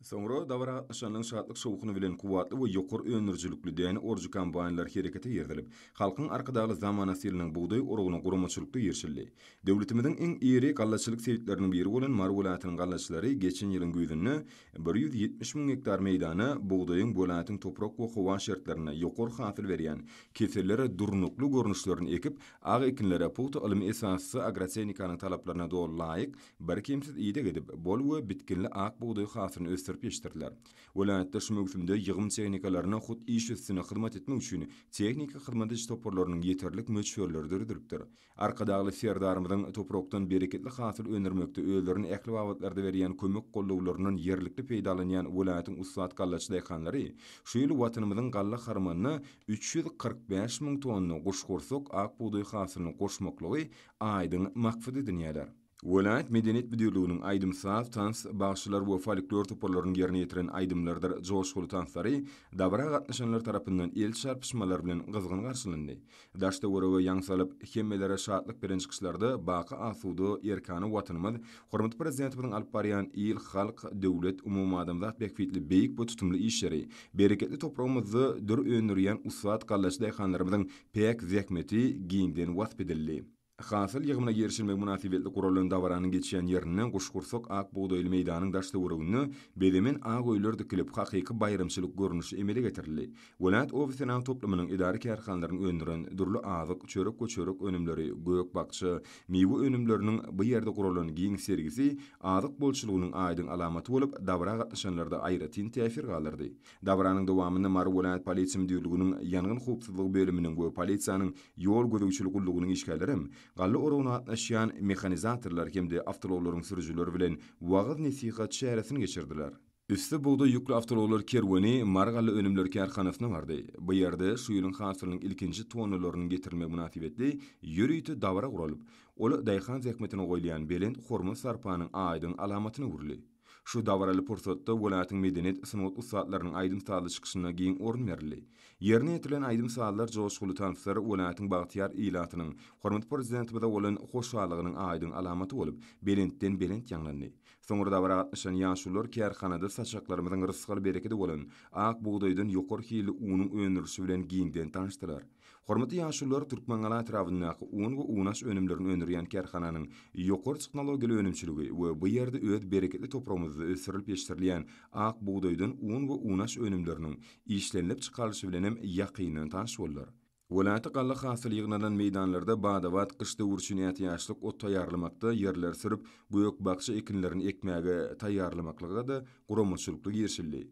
Soňra dabara gatnaşanlaryň şatlyk-şowhuny bilen kuwwatly we ýokary öndürijilikli däne orujy kombaýnlar herekete girizilip, Halkyň Arkadagly zamanasy ýylynyň bugdaý oragyna guramaçylykly girişildi. Döwletimiziň iň iri gallaçylyk sebitleriniň biri bolan Mary welaýatynyň gallaçylary geçen ýylyň güýzünde 170 müň gektar meýdana bugdaýyň welaýatyň toprak we howa şertlerinde ýokary hasyl berýän, kesellere durnukly görnüşlerini ekip, ak ekinlere pugta ylmy esasda agrotehnikanyň talaplaryna doly laýyk Birkemsiz ideg edip, bol we bitginli ak bugdaý hasylyny ösdürip ýetişdirdiler. Welaýatda şu möwsümde ýygym tehnikalaryna hut iş üstüne hyzmat etmek üçin tehniki hyzmat ediş toparlarynyň ýeterlik möçberleri döredilipdir. Arkadagly Serdarymyzyň toprakdan bereketli hasyl öndürmekde özlerine ähli babatlarda berýän kömek-goldawlaryndan ýerlikli peýdalanýan welaýatyň ussat gallaçy daýhanlary şu ýyl Watanymyzyň galla harmanyna 345 müň tonna guşgursak ak bugdaý hasylyny goşmaklygy aýdyň maksat edinýärler. Welaýat medeniýet müdirliginiň aýdym-saz, tans, bagşylar we folklor toparlarynyň ýerine ýetiren aýdymlarydyr joşguly tanslary dabara gatnaşanlar tarapyndan el çarpyşmalar bilen gyzgyn garşylandy. Daş-töwerege ýaň salyp, hemmelere şatlyk beren çykyşlarda baky asuda, erkana Watanymyz, hormatly Prezidentimiziň alyp barýan il-halk, döwlet, umumadamzat bähbitli beýik we tutumly işleri, bereketli topragymyzda dür öndürýän ussat gallaçy daýhanlarymyzyň päk zähmeti giňden wasp edildi. Hasyl ýygymyna girişilmegi mynasybetli guralan dabaranyň geçýän ýerinde guşgursak ak bugdaýly meýdanyň daş-töwereginde bezemen ak öýler dikilip, hakyky baýramçylyk görnüşi emele getirildi. Welaýat oba-senagat toplumynyň edara-kärhanalarynyň öndüren dürli azyk, çörek we çörek önümleri, gök-bakja, miwe önümleriniň bu ýerde guralan giň sergisi azyk bolçulygynyň aýdyň alamaty bolup, dabara gatnaşanlarda aýratyn täsir galdyrdy. Dabaranyň dowamynda Mary welaýat polisiýa müdirliginiň ýangyn howpsuzlygy bölüminiň we polisiýanyň ýol gözegçilik gullugynyň işgärleri hem galla oragyna gatnaşýan mehanizatorlar hem-de awtoulaglaryň sürüjileri bilen wagyz-nesihat çäresini geçirdiler. Üsti bugdaý ýükli awtoulaglar kerweni Mary galla önümleri kärhanasyna bardy. Bu ýerde şu ýylyň hasylynyň ilkinji tonnalarynyň getirilmegi mynasybetli ýörite dabara guralyp, ol daýhan zähmetine goýulýan belent hormat-sarpanyň aýdyň alamatyna öwrüldi. Şu dabaraly pursatda welaýatyň medeniýet, sungat ussatlarynyň aýdym-sazly çykyşyna giň orun berildi. Ýerine ýetirilen aýdym-sazlar, joşguly tanslar welaýatyň bagtyýar ilatynyň hormatly Prezidentimize bolan hoşallygynyň aýdyň alamaty bolup, belentden-belent ýaňlandy. Soňra dabara gatnaşan ýaşulular kärhanada saçaklarymyzyň rysgal-berekedi bolan ak bugdaýdan ýokary hilli unuň öndürilişi bilen giňden tanyşdylar. Hormatly ýaşulular Türkmengala etrabyndaky un we unaş önümlerini öndürýän kärhananyň ýokary tehnologiýaly önümçiligi we bu ýerde öz bereketli topragymyzda ösdürilip ýetişdirilýän ak bugdaýdan un we unaş önümleriniň işlenilip çykarylyşy bilenem ýakyndan tanyş boldular. Welaýatda galla hasyly ýygnalan meýdanlarda bada-bat gyş döwri üçin ätiýaçlyk ot taýýarlamakda, ýerleri sürüp, gök-bakja ekinlerini ekmäge taýýarlamaklyga-da guramaçylykly girişildi.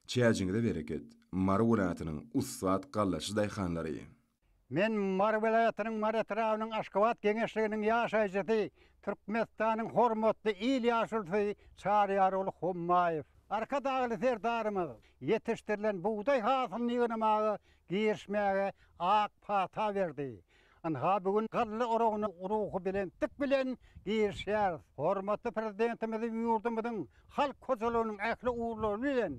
Çäjiňize bereket, Mary welaýatynyň ussat gallaçy daýhanlary! Men Mary welaýatynyň Mary etrabynyň Aşgabat geňeşliginiň ýaşaýjysy, Türkmenistanyň hormatly il ýaşulusy Çaryýarguly Hommaýew. Arkadagly Serdarymyz ýetişdirilen bugdaý hasylyny ýygnamaga girişmäge ak pata berdi. Ynha, bu gün galla oragyna ruhubelentlik bilen girişýäris. Hormatly Prezidentimiziň ýurdumyzyň halk hojalygynyň ähli ugurlary bilen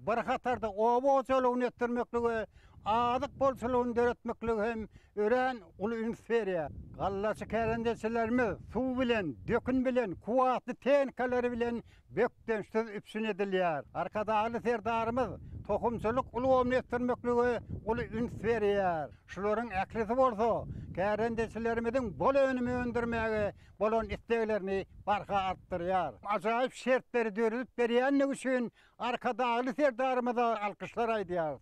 bir hatarda oba hojalygyny ösdürmeklige, azyk bolçulygyny döretmeklige hem örän uly üns berýär. Gallaçy kärendeçilerimiz suw bilen, dökün bilen, kuwwatly tehnikalary bilen bökdençsiz üpjün edilýär. Arkadagly Serdarymyz tohumçylyk ulgamyny ösdürmeklige uly üns berýär. Şularyň ählisi bolsa kärendeçilerimiziň bol önüm öndürmäge bolan isleglerini barha artdyrýar. Ajaýyp şertleri döredip berýändigi üçin Arkadagly Serdarymyza alkyşlar aýdýarys.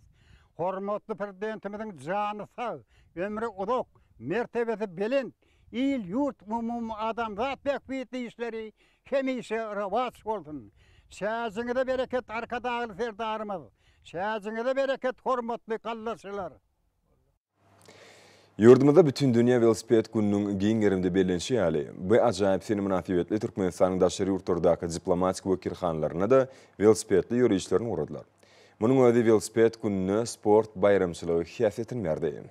Hormatly Prezidentimiziň jany sag, ömri uzak, mertebesi belent, il-ýurt, umumadamzat bähbitli işleri hemişe rowaç bolsun! Çäjiňize bereket Arkadagly Serdarymyz! Çäjiňize bereket hormatly gallaçylar! Ýurdumyzda Bütindünýä welosiped gününiň giň gerimde bellenişi ýaly, bu ajaýyp sene mynasybetli Türkmenistanyň daşary ýurtlardaky diplomatik wekilhanalarynda-da welosipedli ýörişlerini guradylar. Munuň özi welosiped gününe sport baýramçylygy häsiýetini berdi.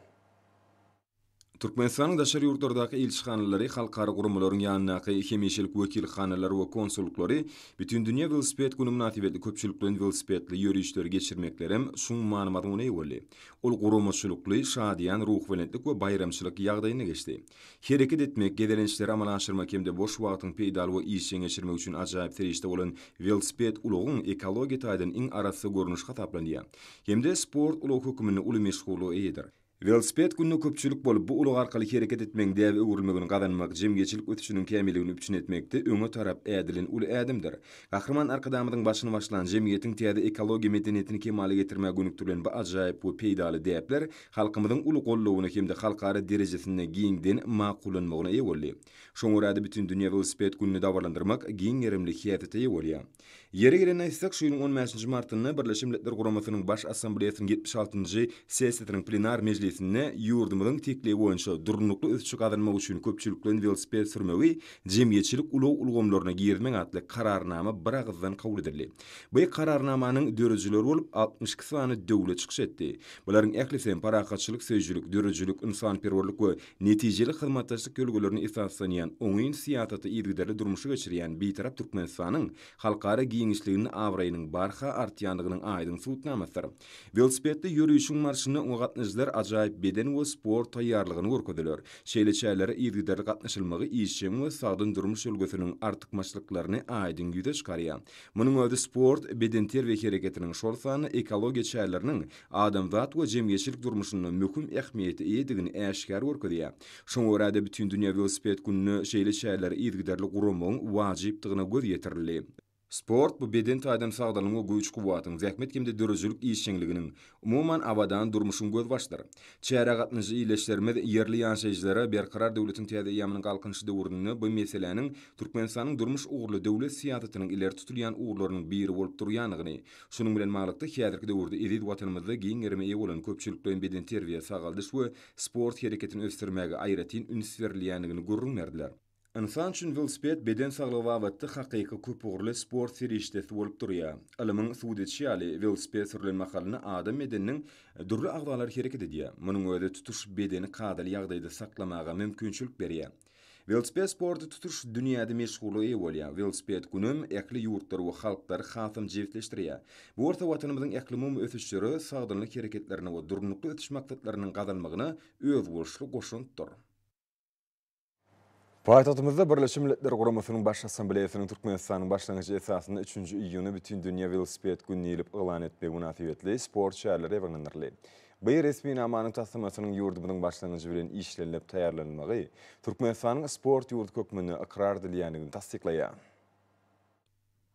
Türkmenistanyň daşary ýurtlardaky ilçihanalary, halkara guramalaryň ýanyndaky hemişelik wekilhanalary we konsullyklary Bütindünýä welosiped güni mynasybetli köpçülikleýin welosipedli ýörişleri geçirmeklerem çuň many-mazmuna eýe boldy. Ol guramaçylykly, şadyýan, ruhubelentlik we baýramçylyk ýagdaýynda geçdi. Hereket etmek, gezelençleri amala aşyrmak hem-de boş wagtyň peýdaly we işjeň geçirmek üçin ajaýyp serişde bolan welosiped ulagyň ekologiýa taýdan iň arassa görnüşi hasaplanýar hem-de sport ulagy hökmünde uly meşhurlyga eýedir. Welosiped gününe köpçülik bolup, bu ulag arkaly hereket etmegiň däbe öwrülmegini gazanmak, jemgyýetçilik ösüşiniň kämilligini üpjün etmekde öňe tarap ädilen uly ädimdir. Gahryman Arkadagymyzyň başyny başlan, jemgyýetiň täze ekologiýa medeniýetini kemala getirmäge gönükdirilen bu ajaýyp we peýdaly däpler halkymyzyň uly goldawyna hem-de halkara derejesinde giňden makullanmagyna eýe boldy. Şoňa görä-de, Bütindünýä welosiped gününi dabaralandyrmak giň gerimli häsiýete eýe bolýar. Ýeri gelende aýtsak, şu ýylyň on bäşinji martynda Birleşen Milletler Guramasynyň Baş Assambleýasynyň 76-njy sessiýasynyň plenar mejlisinde ýurdumyzyň teklibi boýunça durnukly ösüşi gazanmak üçin köpçülikleýin welosiped sürmegi jemgyýetçilik ulag ulgamlaryna girizmek atly Kararnama biragyzdan kabul edildi. Bu Kararnamanyň döredijileri bolup 62 sany döwlet çykyş etdi. Bularyň ählisi hem parahatçylyk söýüjilik, döredijilik, ynsanperwerlik we Netijeli hyzmatdaşlyk ýörelgelerine esaslanýan oňyn syýasaty yzygiderli durmuşa geçirýän Bitarap Türkmenistanyň halkara giňişliginde abraýynyň barha artýandygynyň aýdyň subutnamasydyr. Welosipedli ýörişiň marşynda oňa gatnaşyjylar ajaýyp. ajaýyp beden we sport taýýarlygyny görkezdiler. Şeýle çärelere yzygiderli gatnaşylmagy işjeň we sagdyn durmuş ýörelgesiniň artykmaçlyklaryny aýdyň ýüze çykarýar. Munuň özi sport, bedenterbiýe hereketiniň, şol sanda ekologiýa çäreleriniň adamzat we jemgyýetçilik durmuşynda möhüm ähmiýete eýedigini äşgär görkezýär. Şoňa görä-de, Bütindünýä welosiped gününe şeýle çäreleri yzygiderli guramagyň wajypdygyna göz ýetirildi. Sport, bu beden taýdan sagdynlygyň we güýç-kuwwatyň, zähmet hem-de döredijilik işjeňliginiň, umuman, abadan durmuşyň gözbaşydyr. Çärä gatnaşyjy ildeşlerimiz ýerli ýaşaýjylara Berkarar döwletiň täze eýýamynyň Galkynyşy döwründe bu meseläniň Türkmenistanyň durmuş ugurly döwlet syýasatynyň ileri tutulýan ugurlarynyň biri bolup durýandygyny, şunuň bilen baglylykda, häzirki döwürde eziz Watanymyzda giň gerime eýe bolan köpçülikleýin bedenterbiýe, sagaldyş we sport hereketini ösdürmäge aýratyn üns berilýändigini gürrüň berdiler. Ynsan üçin welosiped beden saglygy babatda hakyky köpugurly sport serişdesi bolup durýar. Ylymyň subut edişi ýaly, welosiped sürlen mahalynda adam bedeniniň dürli agzalary hereket edýär. Munuň özi tutuş bedeni kadaly ýagdaýda saklamaga mümkinçilik berýär. Welosiped sporty tutuş dünýäde meşhurlyga eýe bolýar. Welosiped günem ähli ýurtlary we halklary hasam jebisleşdirýär. Bu bolsa Watanymyzyň ählumumy ösüşlere, sagdynlyk hereketlerine we durnukly ösüş maksatlarynyň gazanmagyna özboluşly goşantdyr. Paýtagtymyzda Birleşen Milletler Guramasynyň Baş Assambleýasynyň Türkmenistanyň başlangyjy esasynda üçünji iýuny Bütindünýä welosiped güni diýlip yglan etmegi mynasybetli sport çäreleri ýaýbaňlandyryldy. Bu resminamanyň taslamasynyň ýurdumyzyň başlangyjy bilen işlenilip taýýarlanylmagy Türkmenistanyň sport ýurdy hökmünde ykrar edilýändigini tassyklaýar.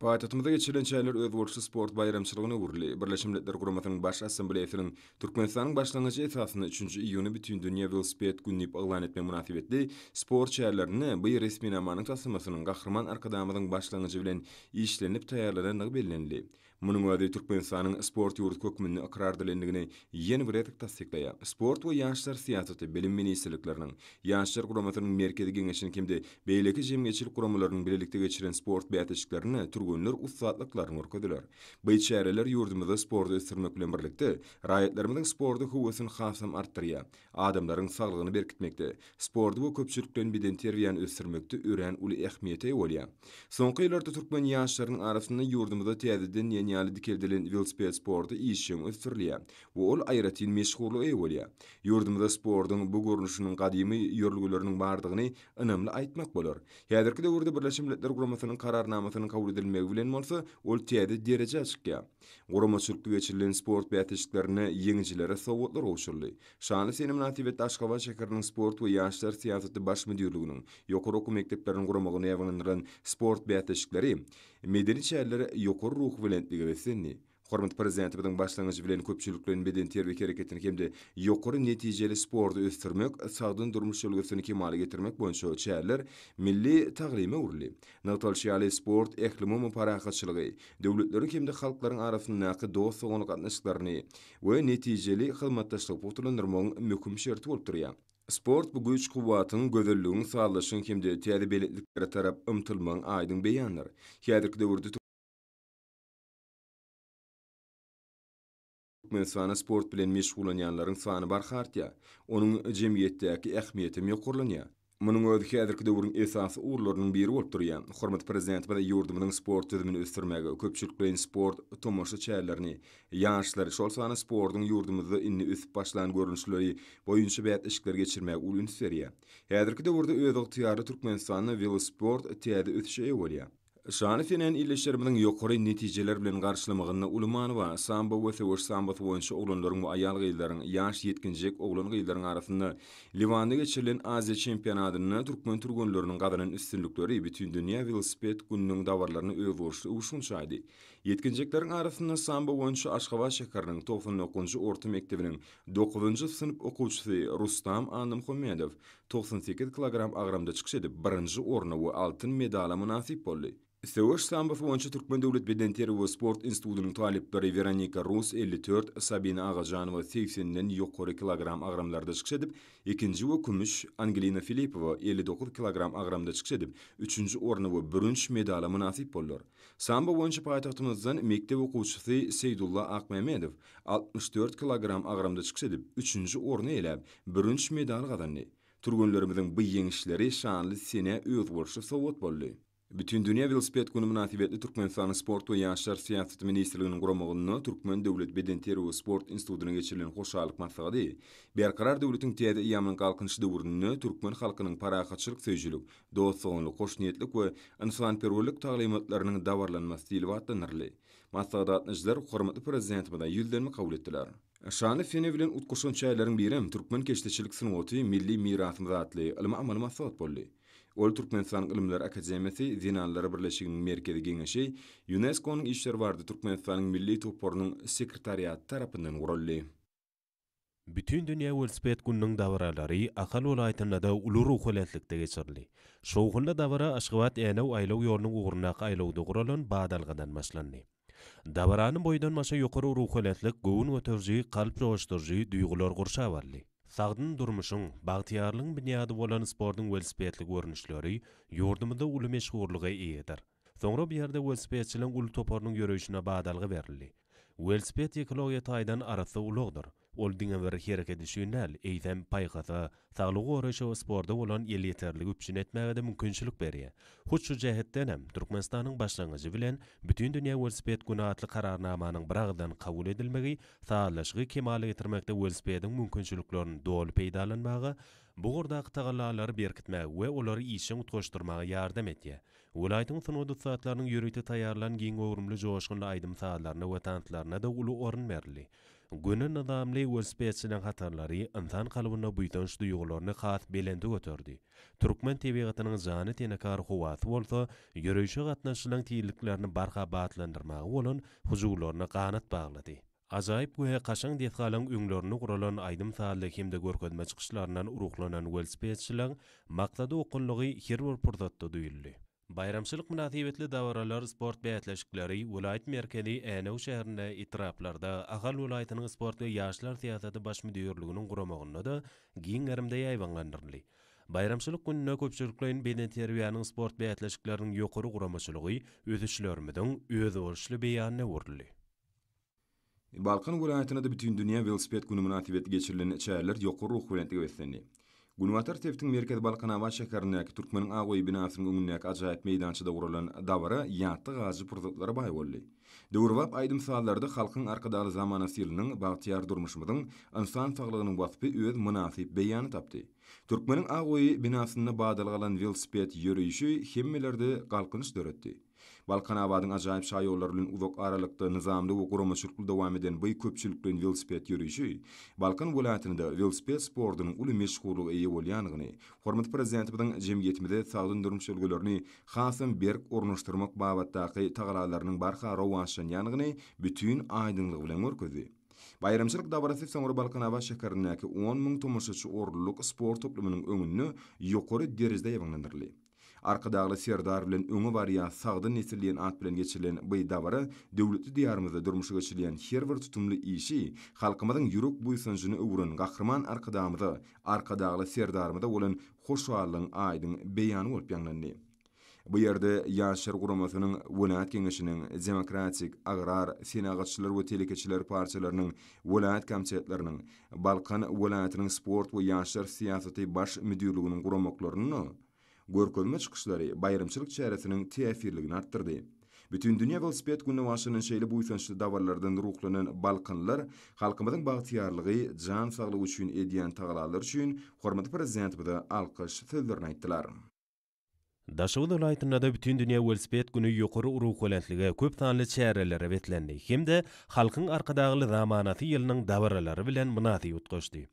Paýtagtymyzda geçirilen çäreler özboluşly sport baýramçylygyna öwrüldi. Birleşen Milletler Guramasynyň Baş Assambleýasynyň Türkmenistanyň başlangyjy esasynda üçünji iýuny Bütindünýä welosiped güni diýip yglan etmegi mynasybetli sport çärelerinde bu resminamanyň taslamasynyň Gahryman Arkadagymyzyň başlangyjy bilen işlenilip taýýarlanandygy bellenildi. Munuň özi Türkmenistanyň sport ýurdy hökmünde ykrar edilendigini ýene bir gezek tassyklaýar. Sport we ýaşlar syýasaty, Bilim ministrlikleriniň, Ýaşlar guramasynyň Merkezi Geňeşiniň hem-de beýleki jemgyýetçilik guramalarynyň bilelikde geçiren sport bäsleşiklerinde türgenler ussatlyklaryny görkezdiler. Bu çäreler ýurdumyzda sporty ösdürmek bilen birlikde, raýatlarymyzyň sporta höwesini hasam artdyrýar. Adamlaryň saglygyny berkitmekde, sporty we köpçülikleýin bedenterbiýäni ösdürmekde örän uly ähmiýete eýe bolýar. Soňky ýyllarda türkmen ýaşlarynyň arasynda ýurdumyzda täzeden diýen ýaly dikeldilen welosiped sporty işjeň ösdürilýär we ol aýratyn meşhurlyga eýe bolýar. Ýurdumyzda sportuň bu görnüşiniň gadymy ýörelgeleriniň bardygyny ynamly aýtmak bolar. Häzirki döwürde Birleşen Milletler Guramasynyň Kararnamasynyň kabul edilmegi bilen bolsa ol täze derejä çykýar. Guramaçylykly geçirilen sport bäsleşiklerinde ýeňijilere sowgatlar gowşuryldy. Şanly sene mynasybetli Aşgabat şäheriniň Sport we ýaşlar syýasaty baş müdirliginiň, ýokary okuw mekdepleriniň guramagynda ýaýbaňlandyrylan sport bäsleşikleri, medeni çäreler ýokary ruhubelentlige beslendi. Hormatly Prezidentimiziň başlangyjy bilen köpçülikleýin bedenterbiýe hereketini hem-de ýokary netijeli sporty ösdürmek, sagdyn durmuş ýörelgesini kemala getirmek boýunça çäreler milli taglyma öwrüldi. Nygtalyşy ýaly, sport ählumumy parahatçylygy, döwletleriň hem-de halklaryň arasyndaky dost-doganlyk gatnaşyklaryny we netijeli hyzmatdaşlygy pugtalandyrmagyň möhüm şerti bolup durýar. Sport bu güýç-kuwwatyň, gözelligiň, sazlaşygyň hem-de täze belentliklere tarap ymtylmagyň aýdyň beýanydyr. Häzirki döwürde Türkmenistanda sport bilen meşgullanýanlaryň sany barha artýar. Onuň jemgyýetdäki ähmiýetem ýokarlanýar. Munuň özi häzirki döwrüň esasy ugurlarynyň biri bolup durýar. Hormatly Prezidentimiz ýurdumyzyň sport düzümini ösdürmäge, köpçülikleýin sport tomaşa çärelerini, ýaşlary, şol sanda sportuň ýurdumyzda indi ösüp başlan görnüşleri boýunça bäsleşikleri geçirmäge uly üns berýär. Häzirki döwürde özygtyýarly Türkmenistanda welosport täze ösüşe eýe bolýar. Şanly senäni ildeşlerimiziň ýokary netijeler bilen garşylamagynda uly many bar. Sambo we söweş sambosy boýunça oglanlaryň we aýal-gyzlaryň, ýaş ýetginjek oglan-gyzlaryň arasynda Liwanda geçirilen Aziýa çempionatynda türkmen türgenleriniň gazanan üstünlikleri Bütindünýä welosiped gününiň dabaralaryna özboluşly öwüşgin çaýdy. Ýetginjekleriň arasynda sambo boýunça Aşgabat şäheriniň 99-njy orta mekdebiniň dokuzynjy synp okuwçysy Rustam Annamuhammedow 98 kilogram agramda çykyş edip, birinji orna we altyn medala mynasyp boldy. Söweş sambosy boýunça Türkmen döwlet bedenterbiýe we sport institutynyň talyplary Weronika Rus 54, Sabina Agajanowa segsenden ýokary kilogram agramlarda çykyş edip, ikinji we kümüş, Angelina Filipowa 59 kilogram agramda çykyş edip, üçünji orna we bürünç medala mynasyp boldular. Sambo boýunça paýtagtymyzdan mekdep okuwçysy Seýdulla Akmämmedow 64 kilogram agramda çykyş edip, üçünji orny eýeläp, bürünç medal gazandy. Türgenlerimiziň bu ýeňişleri şanly senä özboluşly sowgat boldy. Bütindünýä welosiped güni mynasybetli Türkmenistanyň Sport we ýaşlar syýasaty ministrliginiň guramagynda Türkmen döwlet bedenterbiýe we sport institutynda geçirilen hoşallyk maslahady Berkarar döwletiň täze eýýamynyň Galkynyşy döwründe türkmen halkynyň parahatçylyk söýüjilik, dost-doganlyk, hoşniýetlik we ynsanperwerlik taglymatlarynyň dabaralanmasy diýlip atlandyryldy. Maslahata gatnaşyjylar hormatly Prezidentimize ýüzlenme kabul etdiler. Şanly sene bilen utgaşan çäreleriň birem Türkmen keşdeçilik sungaty, milli mirasymyz atly ylmy-amaly maslahat boldy. Ol Türkmenistanyň Ylymlar akademiýasy Zenanlar birleşiginiň Merkezi Geňeşi, Ýunesko-nyň işleri barada Türkmenistanyň Milli toparynyň sekretariaty tarapyndan guraldy. Bütindünýä welosiped gününiň dabaralary Ahal welaýatynda-da uly ruhubelentlikde geçirildi. Şowhunly dabara Aşgabat-Änew aýlaw ýolunyň ugrundaky aýlawda guralan badalgadan başlandy. Dabarany boýdan-başa ýokary ruhubelentlik, göwün göteriji, kalp joşduryjy duýgular gurşap aldy. Sagdyn durmuşyň, bagtyýarlygyň binýady bolan sportuň welosipedli görnüşleri ýurdumyzda uly meşhurlyga eýedir. Soňra bu ýerde welosipedçileriň uly toparynyň ýöreýşine badalga berildi. Welosiped ekologiýa taýdan arassa ulagdyr. Ol diňe bir hereket üçin däl, eýsem, paýhasa, saglygy goraýşa we sporta bolan elýeterligi üpjün etmäge-de mümkinçilik berýär. Hut şu jähetden hem, Türkmenistanyň başlangyjy bilen Bütindünýä welosiped güni atly Kararnamanyň biragyzdan kabul edilmegi sazlaşygy kemala getirmekde welosipediň mümkinçiliklerini doly peýdalanmaga, bu ugurdaky tagallalary berkitmäge we olary işjeň utgaşdyrmaga ýardam edýär. Welaýatyň sungat ussatlarynyň ýörite taýýarlan giň göwrümli joşgunly aýdym-sazlaryna we tanslaryna-da uly orun berildi. Göni nyzamly welosipedçileriň hatarlary ynsan kalbynda buýsanç duýgularyny has belende göterdi. Türkmen tebigatynyň jany tenekar howasy bolsa ýörişe gatnaşyjylaryň tizliklerini barha batlandyrmaga bolan hyjuwlaryna ganat baglady. Ajaýyp we kaşaň desgalaryň öňlerinde guralan aýdym-sazly hem-de görkezme çykyşlaryndan ruhlanan welosipedçileriň maksada okgunlygy her bir pursatda duýuldy. Baýramçylyk mynasybetli dabaralar, sport bäsleşikleri welaýat merkezi Änew şäherinde, etraplarda, Ahal welaýatynyň Sport we ýaşlar syýasaty baş müdirliginiň guramagynda-da giň gerimde ýaýbaňlandyryldy. Baýramçylyk gününde köpçülikleýin bedenterbiýäniň sport bäsleşikleriniň ýokary guramaçylygy ösüşlerimiziň özboluşly beýanyna öwrüldi. Balkan welaýatynda-da Bütindünýä welosiped güni mynasybetli geçirilen çäreler ýokary ruhubelentlige beslendi. Günbatar sebitiň merkezi Balkanabat şäherindäki Türkmeniň ak öýi binasynyň öňündäki ajaýyp meýdançada guralan dabara ýatda galyjy pursatlara baý boldy. Döwrebap aýdym-sazlarda Halkyň Arkadagly zamanasy ýylynyň, bagtyýar durmuşymyzyň, ynsan saglygynyň waspy öz mynasyp beýanyny tapdy. Türkmeniň ak öýi binasynda badalga alan welosiped ýörişi hemmelerde galkynyş döretdi. Balkanabadyň ajaýyp şaýollary bilen uzak aralykda nyzamly we guramaçylykly dowam eden bu köpçülikleýin welosiped ýörişi Balkan welaýatynda welosiped sportunyň uly meşhurlyga eýe bolýandygyny, hormatly Prezidentimiziň jemgyýetimize sagdyn durmuş ýörelgelerini hasam berk ornaşdyrmak babatdaky tagalalarynyň barha rowaçlanýandygyny bütin aýdyňlygy bilen görkezdi. Baýramçylyk dabarasy soňra Balkanabat şäherindäki 10 müň tomaşaçy orunlyk sport toplumynyň öňünde ýokary derejede ýaýbaňlandyryldy. Arkadagly Serdar bilen öňe barýas sagdyn nesil diýen at bilen geçirilen by dabara döwletli Diýarymyzda durmuşa geçirilýän her bir tutumly işi halkymyzyň ýürek buýsanjyna öwüren Gahryman Arkadagymyza, Arkadagly Serdarymyza bolan hoşallygyň aýdyň beýany bolup ýaňlandy. Bu ýerde Ýaşlar guramasynyň welaýat Geňeşiniň, Demokratik, Agrar, Senagatçylar we telekeçiler partiýalarynyň welaýat komitetleriniň, Balkan welaýatynyň Sport we ýaşlar syýasaty baş müdirliginiň guramaklarynda görkezme çykyşlary baýramçylyk çäresiniň täsirligini artdyrdy. Bütindünýä welosiped gününe bagyşlanan şeýle buýsançly dabaralardan ruhlanan balkanlylar halkymyzyň bagtyýarlygy, jan saglygy üçin edýän tagalalary üçin hormatly Prezidentimize alkyş sözlerini aýtdylar. Daşoguz welaýatynda-da Bütindünýä welosiped güni ýokary ruhubelentlige, köp sanly çärelere beslendi hem-de Halkyň Arkadagly zamanasy ýylynyň dabaralary bilen mynasyp utgaşdy.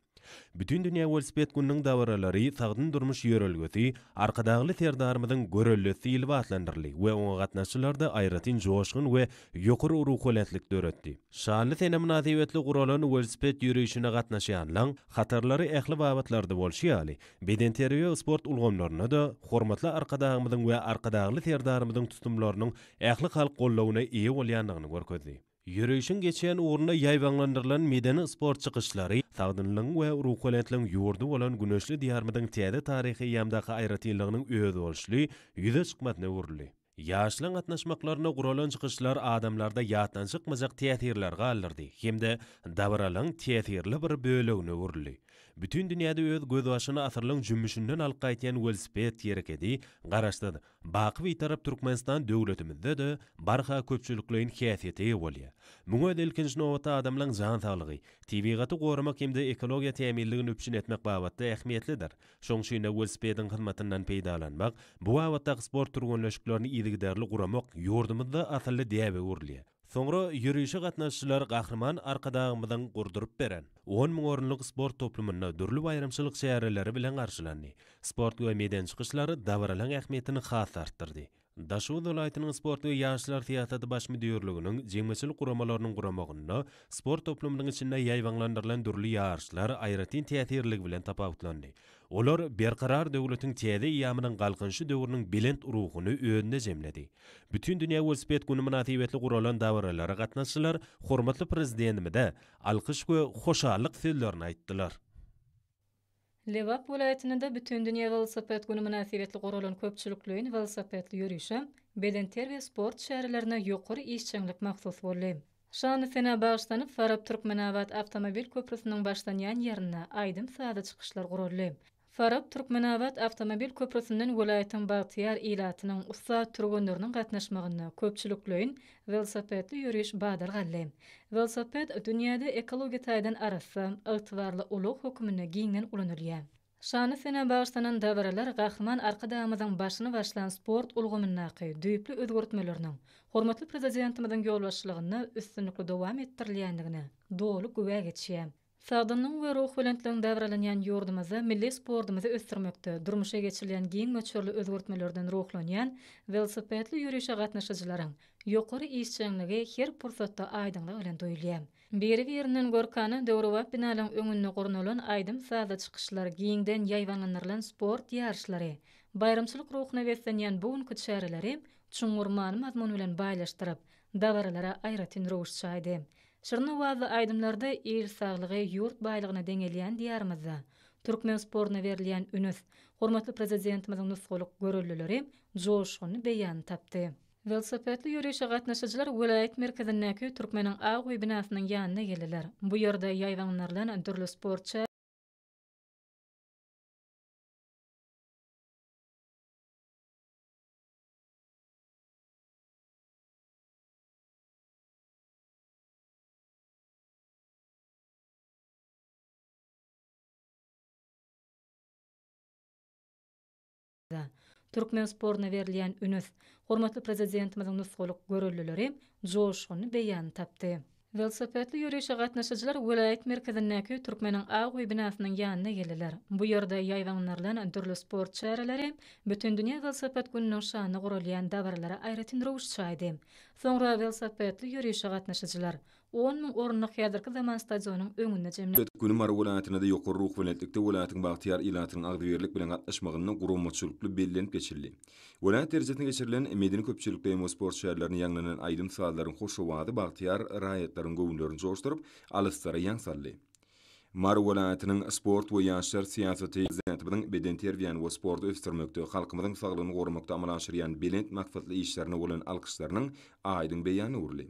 Bütindünýä welosiped gününiň dabaralary sagdyn durmuş ýörelgesi, Arkadagly Serdarymyzyň göreldesi diýlip atlandyryldy we oňa gatnaşyjylarda aýratyn joşgun we ýokary ruhubelentlik döretdi. Şanly sene mynasybetli guralan welosiped ýörişine gatnaşýanlaň hatarlary ähli babatlarda bolşy ýaly, bedenterbiýe sport ulgamlarynda-da hormatly Arkadagymyzyň we Arkadagly Serdarymyzyň tutumlarynyň ählihalk goldawyna eýe bolýandygyny görkezdi. Ýörişiň geçýän ugrunda ýaýbaňlandyrylan medeni-sport çykyşlary sagdynlygyň we ruhubelentligiň ýurdy bolan güneşli Diýarymyzyň täze taryhy eýýamdaky aýratynlygynyň özboluşly ýüze çykmasyna öwrüldi. Ýaşlaryň gatnaşmaklarynda guralan çykyşlar adamlarda ýatdan çykmajak täsirleri galdyrdy hem-de dabaralaryň täsirli bir bölegine öwrüldi. Bütin dünýäde öz gözbaşyny asyrlaryň jümmüşinden alyp gaýtýan welosiped herekedi Garaşsyz, Baky Bitarap Türkmenistan döwletimizde-de barha köpçülikleýin häsiýete eýe bolýar. Muňa özi ilkinji nobatda adamlaryň jan saglygy, tebigaty goramak hem-de ekologiýa tämizligini üpjün etmek babatda ähmiýetlidir. Şoň üçin-de welosipediň hyzmatyndan peýdalanmak, bu babatdaky sport türgenleşiklerini yzygiderli guramak ýurdumyzda asylly däbe öwrülýär. Soňra ýörişe gatnaşyjylar Gahryman Arkadagymyzyň gurduryp beren 10 müň orunlyk sport toplumynda dürli baýramçylyk çäreleri bilen garşylandy. Sport we medeni çykyşlar dabaralaryň ähmiýetini has-da artdyrdy. Daşoguz welaýatynyň Sport we ýaşlar syýasaty baş müdirliginiň jemgyýetçilik guramalarynyň guramagynda sport toplumynyň içinde ýaýbaňlandyrylan dürli ýaryşlar aýratyn täsirliligi bilen tapawutlandy. Olar Berkarar döwletiň täze eýýamynyň Galkynyşy döwrüniň belent ruhuny özünde jemledi. Bütindünýä welosiped güni mynasybetli guralan dabaralara gatnaşyjylar hormatly Prezidentimize alkyş we hoşallyk sözlerini aýtdylar. Lebap welaýatynda Bütindünýä welosiped güni mynasybetli guralan köpçülikleýin welosipedli ýörişe, bedenterbiýe-sport çärelerine ýokary işjeňlik mahsus boldy. Şanly senä bagyşlanyp, Farap-Türkmenabat awtomobil köprüsiniň başlanýan ýerinde aýdym-sazly çykyşlar guraldy. Farap, Türkmenabat awtomobil köprüsinden welaýatyň bagtyýar ilatynyň, ussat türgenleriniň gatnaşmagynda köpçülikleýin welosipedli ýöriş badalga aldy. Welosiped dünýäde ekologiýa taýdan arassa, ygtybarly ulag hökmünde giňden ulanylýar. Şanly senä bagyşlanan dabaralar Gahryman Arkadagymyzyň başyny başlan sport ulgamyndaky düýpli özgertmeleriniň hormatly Prezidentimiziň ýolbaşçylygynda üstünlikli dowam etdirilýändigine doly güwä geçýär. Sagdynlygyň we ruhubelentligiň dabaralanýan ýurdumyzda milli sportumyzy ösdürmekde durmuşa geçirilýän giň möçberli özgertmelerden ruhlanýan welosipedli ýörişe gatnaşyjylaryň ýokary işjeňligi her pursatda aýdyňlygy bilen duýulýar. Biri-birinden görkana döwrebap binalaryň öňünde gurnalan aýdym-sazly çykyşlar, giňden ýaýbaňlandyrylan sport ýaryşlary baýramçylyk ruhuna beslenýän bu günki çäreleri çuňňur many-mazmun bilen baýlaşdyryp, dabaralara aýratyn röwüş çaýdy. Şirin owazly aýdymlarda il saglygy ýurt baýlygyna deňelýän Diýarymyzda türkmen sportuna berilýän ünüs, hormatly Prezidentimiziň nusgalyk göreldeleri joşgunly beýanyny tapdy. Welosipedli ýörişe gatnaşyjylar welaýat merkezindäki Türkmeniň Ak öýi binasynyň ýanyna geldiler. Bu ýerde ýaýbaňlandyrylan dürli sport Türkmen sportuna berilýän ünüs, hormatly Prezidentimiziň nusgalyk göreldeleri joşgunly beýanyny tapdy. Welosipedli ýörişe gatnaşyjylar welaýat merkezindäki Türkmeniň Ak öýi binasynyň ýanyna geldiler. Bu ýerde ýaýbaňlandyrylan dürli sport çäreleri Bütindünýä welosiped gününiň şanyna guralýan dabaralara aýratyn röwüş çaýdy. Soňra welosipedli ýörişe gatnaşyjylar 10,000 orunlyk häzirki zaman stadionyň öňünde jemlendi. Güni Mary welaýatynda-da ýokary ruhubelentlikde welaýatyň bagtyýar ilatynyň agzybirlik bilen gatnaşmagynda guramaçylykly bellenip geçildi. Welaýat derejesinde geçirilen medeni-köpçülikleýin we sport çärelerinde ýaňlanan aýdym-sazlaryň hoş owazy bagtyýar raýatlaryň göwünlerini joşduryp, alyslara ýaň saldy. Mary welaýatynyň sport we ýaşlar syýasaty Prezidentimiziň bedenterbiýäni we sporty ösdürmekde, halkymyzyň saglygyny goramakda amala aşyrýan belent maksatly işlerine bolan alkyşlarynyň aýdyň beýanyna öwrüldi.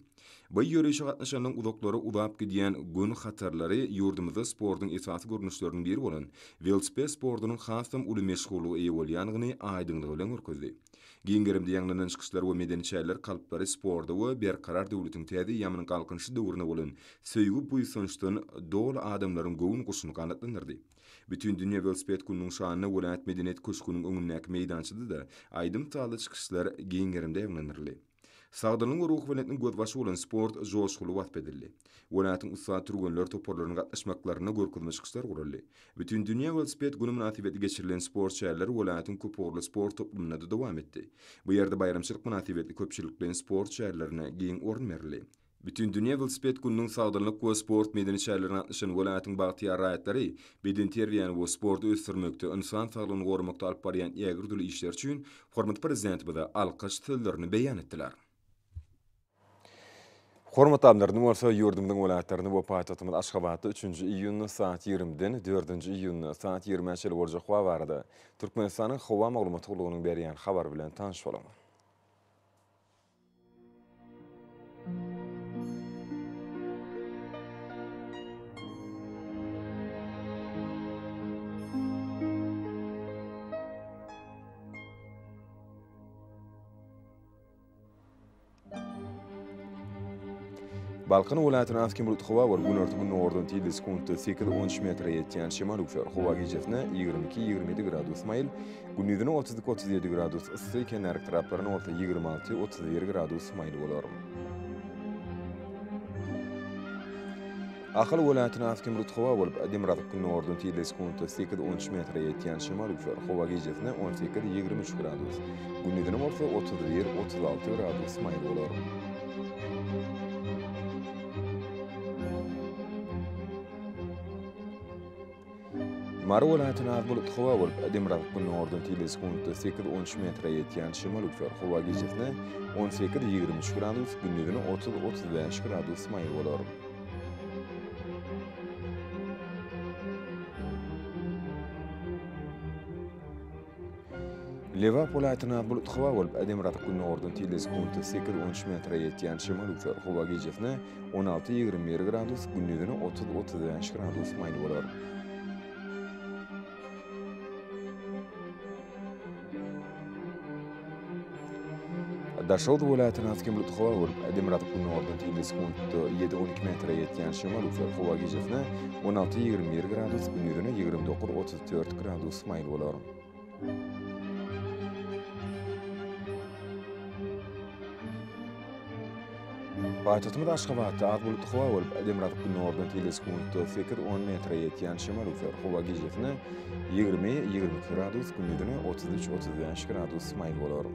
Bu ýörişe gatnaşanlaryň uzaklara uzap gidýän göni hatarlary ýurdumyzda sportuň esasy görnüşleriniň biri bolan welosiped sportunyň hasam uly meşhurlyga eýe bolýandygyny aýdyňlygy bilen görkezdi. Giň gerimde ýaňlanan çykyşlar we medeni çäreler kalplary sporta we Berkarar döwletiň täze eýýamynyň Galkynyşy döwrüne bolan söýgi-buýsançdan doly adamlaryň göwün guşuny ganatlandyrdy. Bütindünýä welosiped gününiň şanyna welaýat medeniýet köşgüniň öňündäki meýdançada-da aýdym-sazly çykyşlar giň gerimde ýaňlandyryldy. Sagdynlygyň we ruhubelentligiň gözbaşy bolan sport joşguly wasp edildi. Welaýatyň ussat türgenler toparlarynyň gatnaşmaklarynda görkezme çykyşlar guraldy. Bütindünýä welosiped güni mynasybetli geçirilen sport çäreleri welaýatyň köpugurly sport toplumynda-da dowam etdi. Bu ýerde baýramçylyk mynasybetli köpçülikleýin sport çärelerine giň orun berildi. Bütindünýä welosiped gününiň sagdynlyk we sport medeni çärelerine gatnaşan welaýatyň bagtyýar raýatlary bedenterbiýäni we sporty ösdürmekde, ynsan saglygyny goramakda alyp barýan ägirt uly işleri üçin hormatly Prezidentimize alkyş sözlerini beýan etdiler. Hormatly adamlar, indi bolsa ýurdumyzyň welaýatlarynda we paýtagtymyz Aşgabatda üçünji iýunda saat ýigrimiden dördünji iýunda saat ýigrimä çenli boljak howa barada Türkmenistanyň Howa maglumat gullugynyň berýän habary bilen tanyş boluň. Balkan welaýatynda az-kem bulutly howa bolup, günorta-gündogardan tizligi sekuntda sekiz, on üç metre ýetýän şemal üwser. Howa gijesine 22, 27 gradus maýyl, gündizine 32, 37 gradus yssy, kenar etraplarynda bolsa 26, 31 gradus maýyl bolar. Ahal welaýatynda az-kem bulutly howa bolup, demirgazyk-gündogardan tizligi sekuntda sekiz, on üç metre ýetýän şemal üwser. Howa gijesine 18, 23 gradus, gündizine bolsa 31, 36 gradus maýyl bolar. Mary welaýatynda az bulutly howa bolup, demirgazyk-gündogardan tizligi sekuntda sekiz, on üç metre ýetýän şemal üwser. Howa gijesine 18, 23 gradus, gündizine 30, 35 gradus maýyl bolar. Lebap welaýatynda bulutly howa bolup, demirgazyk-gündogardan tizligi sekuntda sekiz, on üç metre ýetýän şemal üwser. Howa gijesine 16, 21 gradus, gündizine 30, 35 gradus maýyl bolar. Daşoguz welaýatynda az-kem bulutly howa bolup, demirgazyk-gündogardan tizligi sekuntda ýedi, 12 metre ýetýän şemal üwser. Howa gijesine 16, 21 gradus, gündizine 29, 34 gradus maýyl bolar. Paýtagtymyz Aşgabatda az bulutly howa bolup, demirgazyk-gündogardan tizligi sekuntda sekiz, on metre ýetýän şemal öwser. Howa gijesine 20, 22 gradus, gündizine 33, 35 gradus maýyl bolar.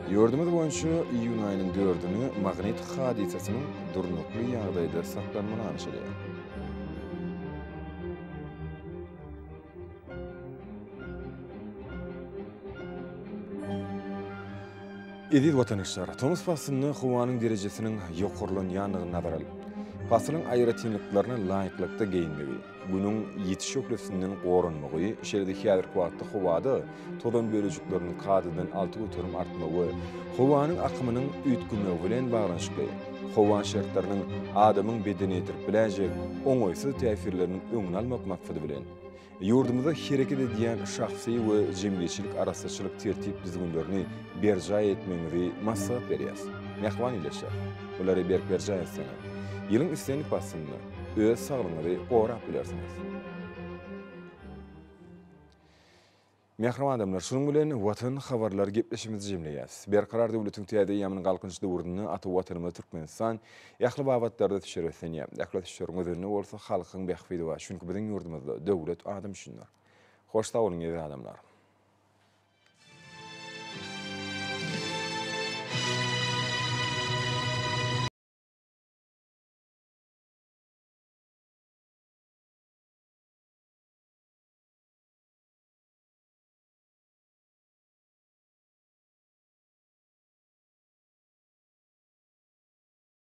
Ýurdumyz boýunça iýun aýynyň dördüne magnit hadysasynyň durnukly ýagdaýda saklanmagy garaşylýar. Eziz watandaşlar, tomus paslynda howanyň derejesiniň ýokarlanýandygyny nazara alyp, pasylyň aýratynlyklaryna laýyklykda geýinmegi, Günüň ýiti şöhlesinden goranmagy, şeýle-de häzirki wagtda howada tozan bölejikleriniň kadadan 6% artmagy we howanyň akymynyň üýtgemegi bilen baglanyşykly howa şertleriniň adamyň bedenine ýetirip biläýjek oňaýsyz täsirleriniň öňüni almak maksady bilen, Ýurdumyzda hereket edýän şahsy we jemgyýetçilik arassaçylyk tertip-düzgünlerini berjaý etmegiňizi maslahat berýäs. Mähriban ildeşler, bulary berk berjaý etseňiz, ýylyň islendik paslynda öz saglygyňyzy gorap bilersiňiz. Mähriban adamlar, şunuň bilen Watan habarlary gepleşigimizi jemleýäs. Berkarar döwletiň täze eýýamynyň Galkynyş döwründe ata Watanymyz Türkmenistan ähli babatlarda ösüşlere beslenýär. Ähli ösüşleriň özeninde bolsa halkyň bähbidi bar. Çünki biziň ýurdumyzda döwlet adam üçindir. Hoş sag boluň eziz adamlar!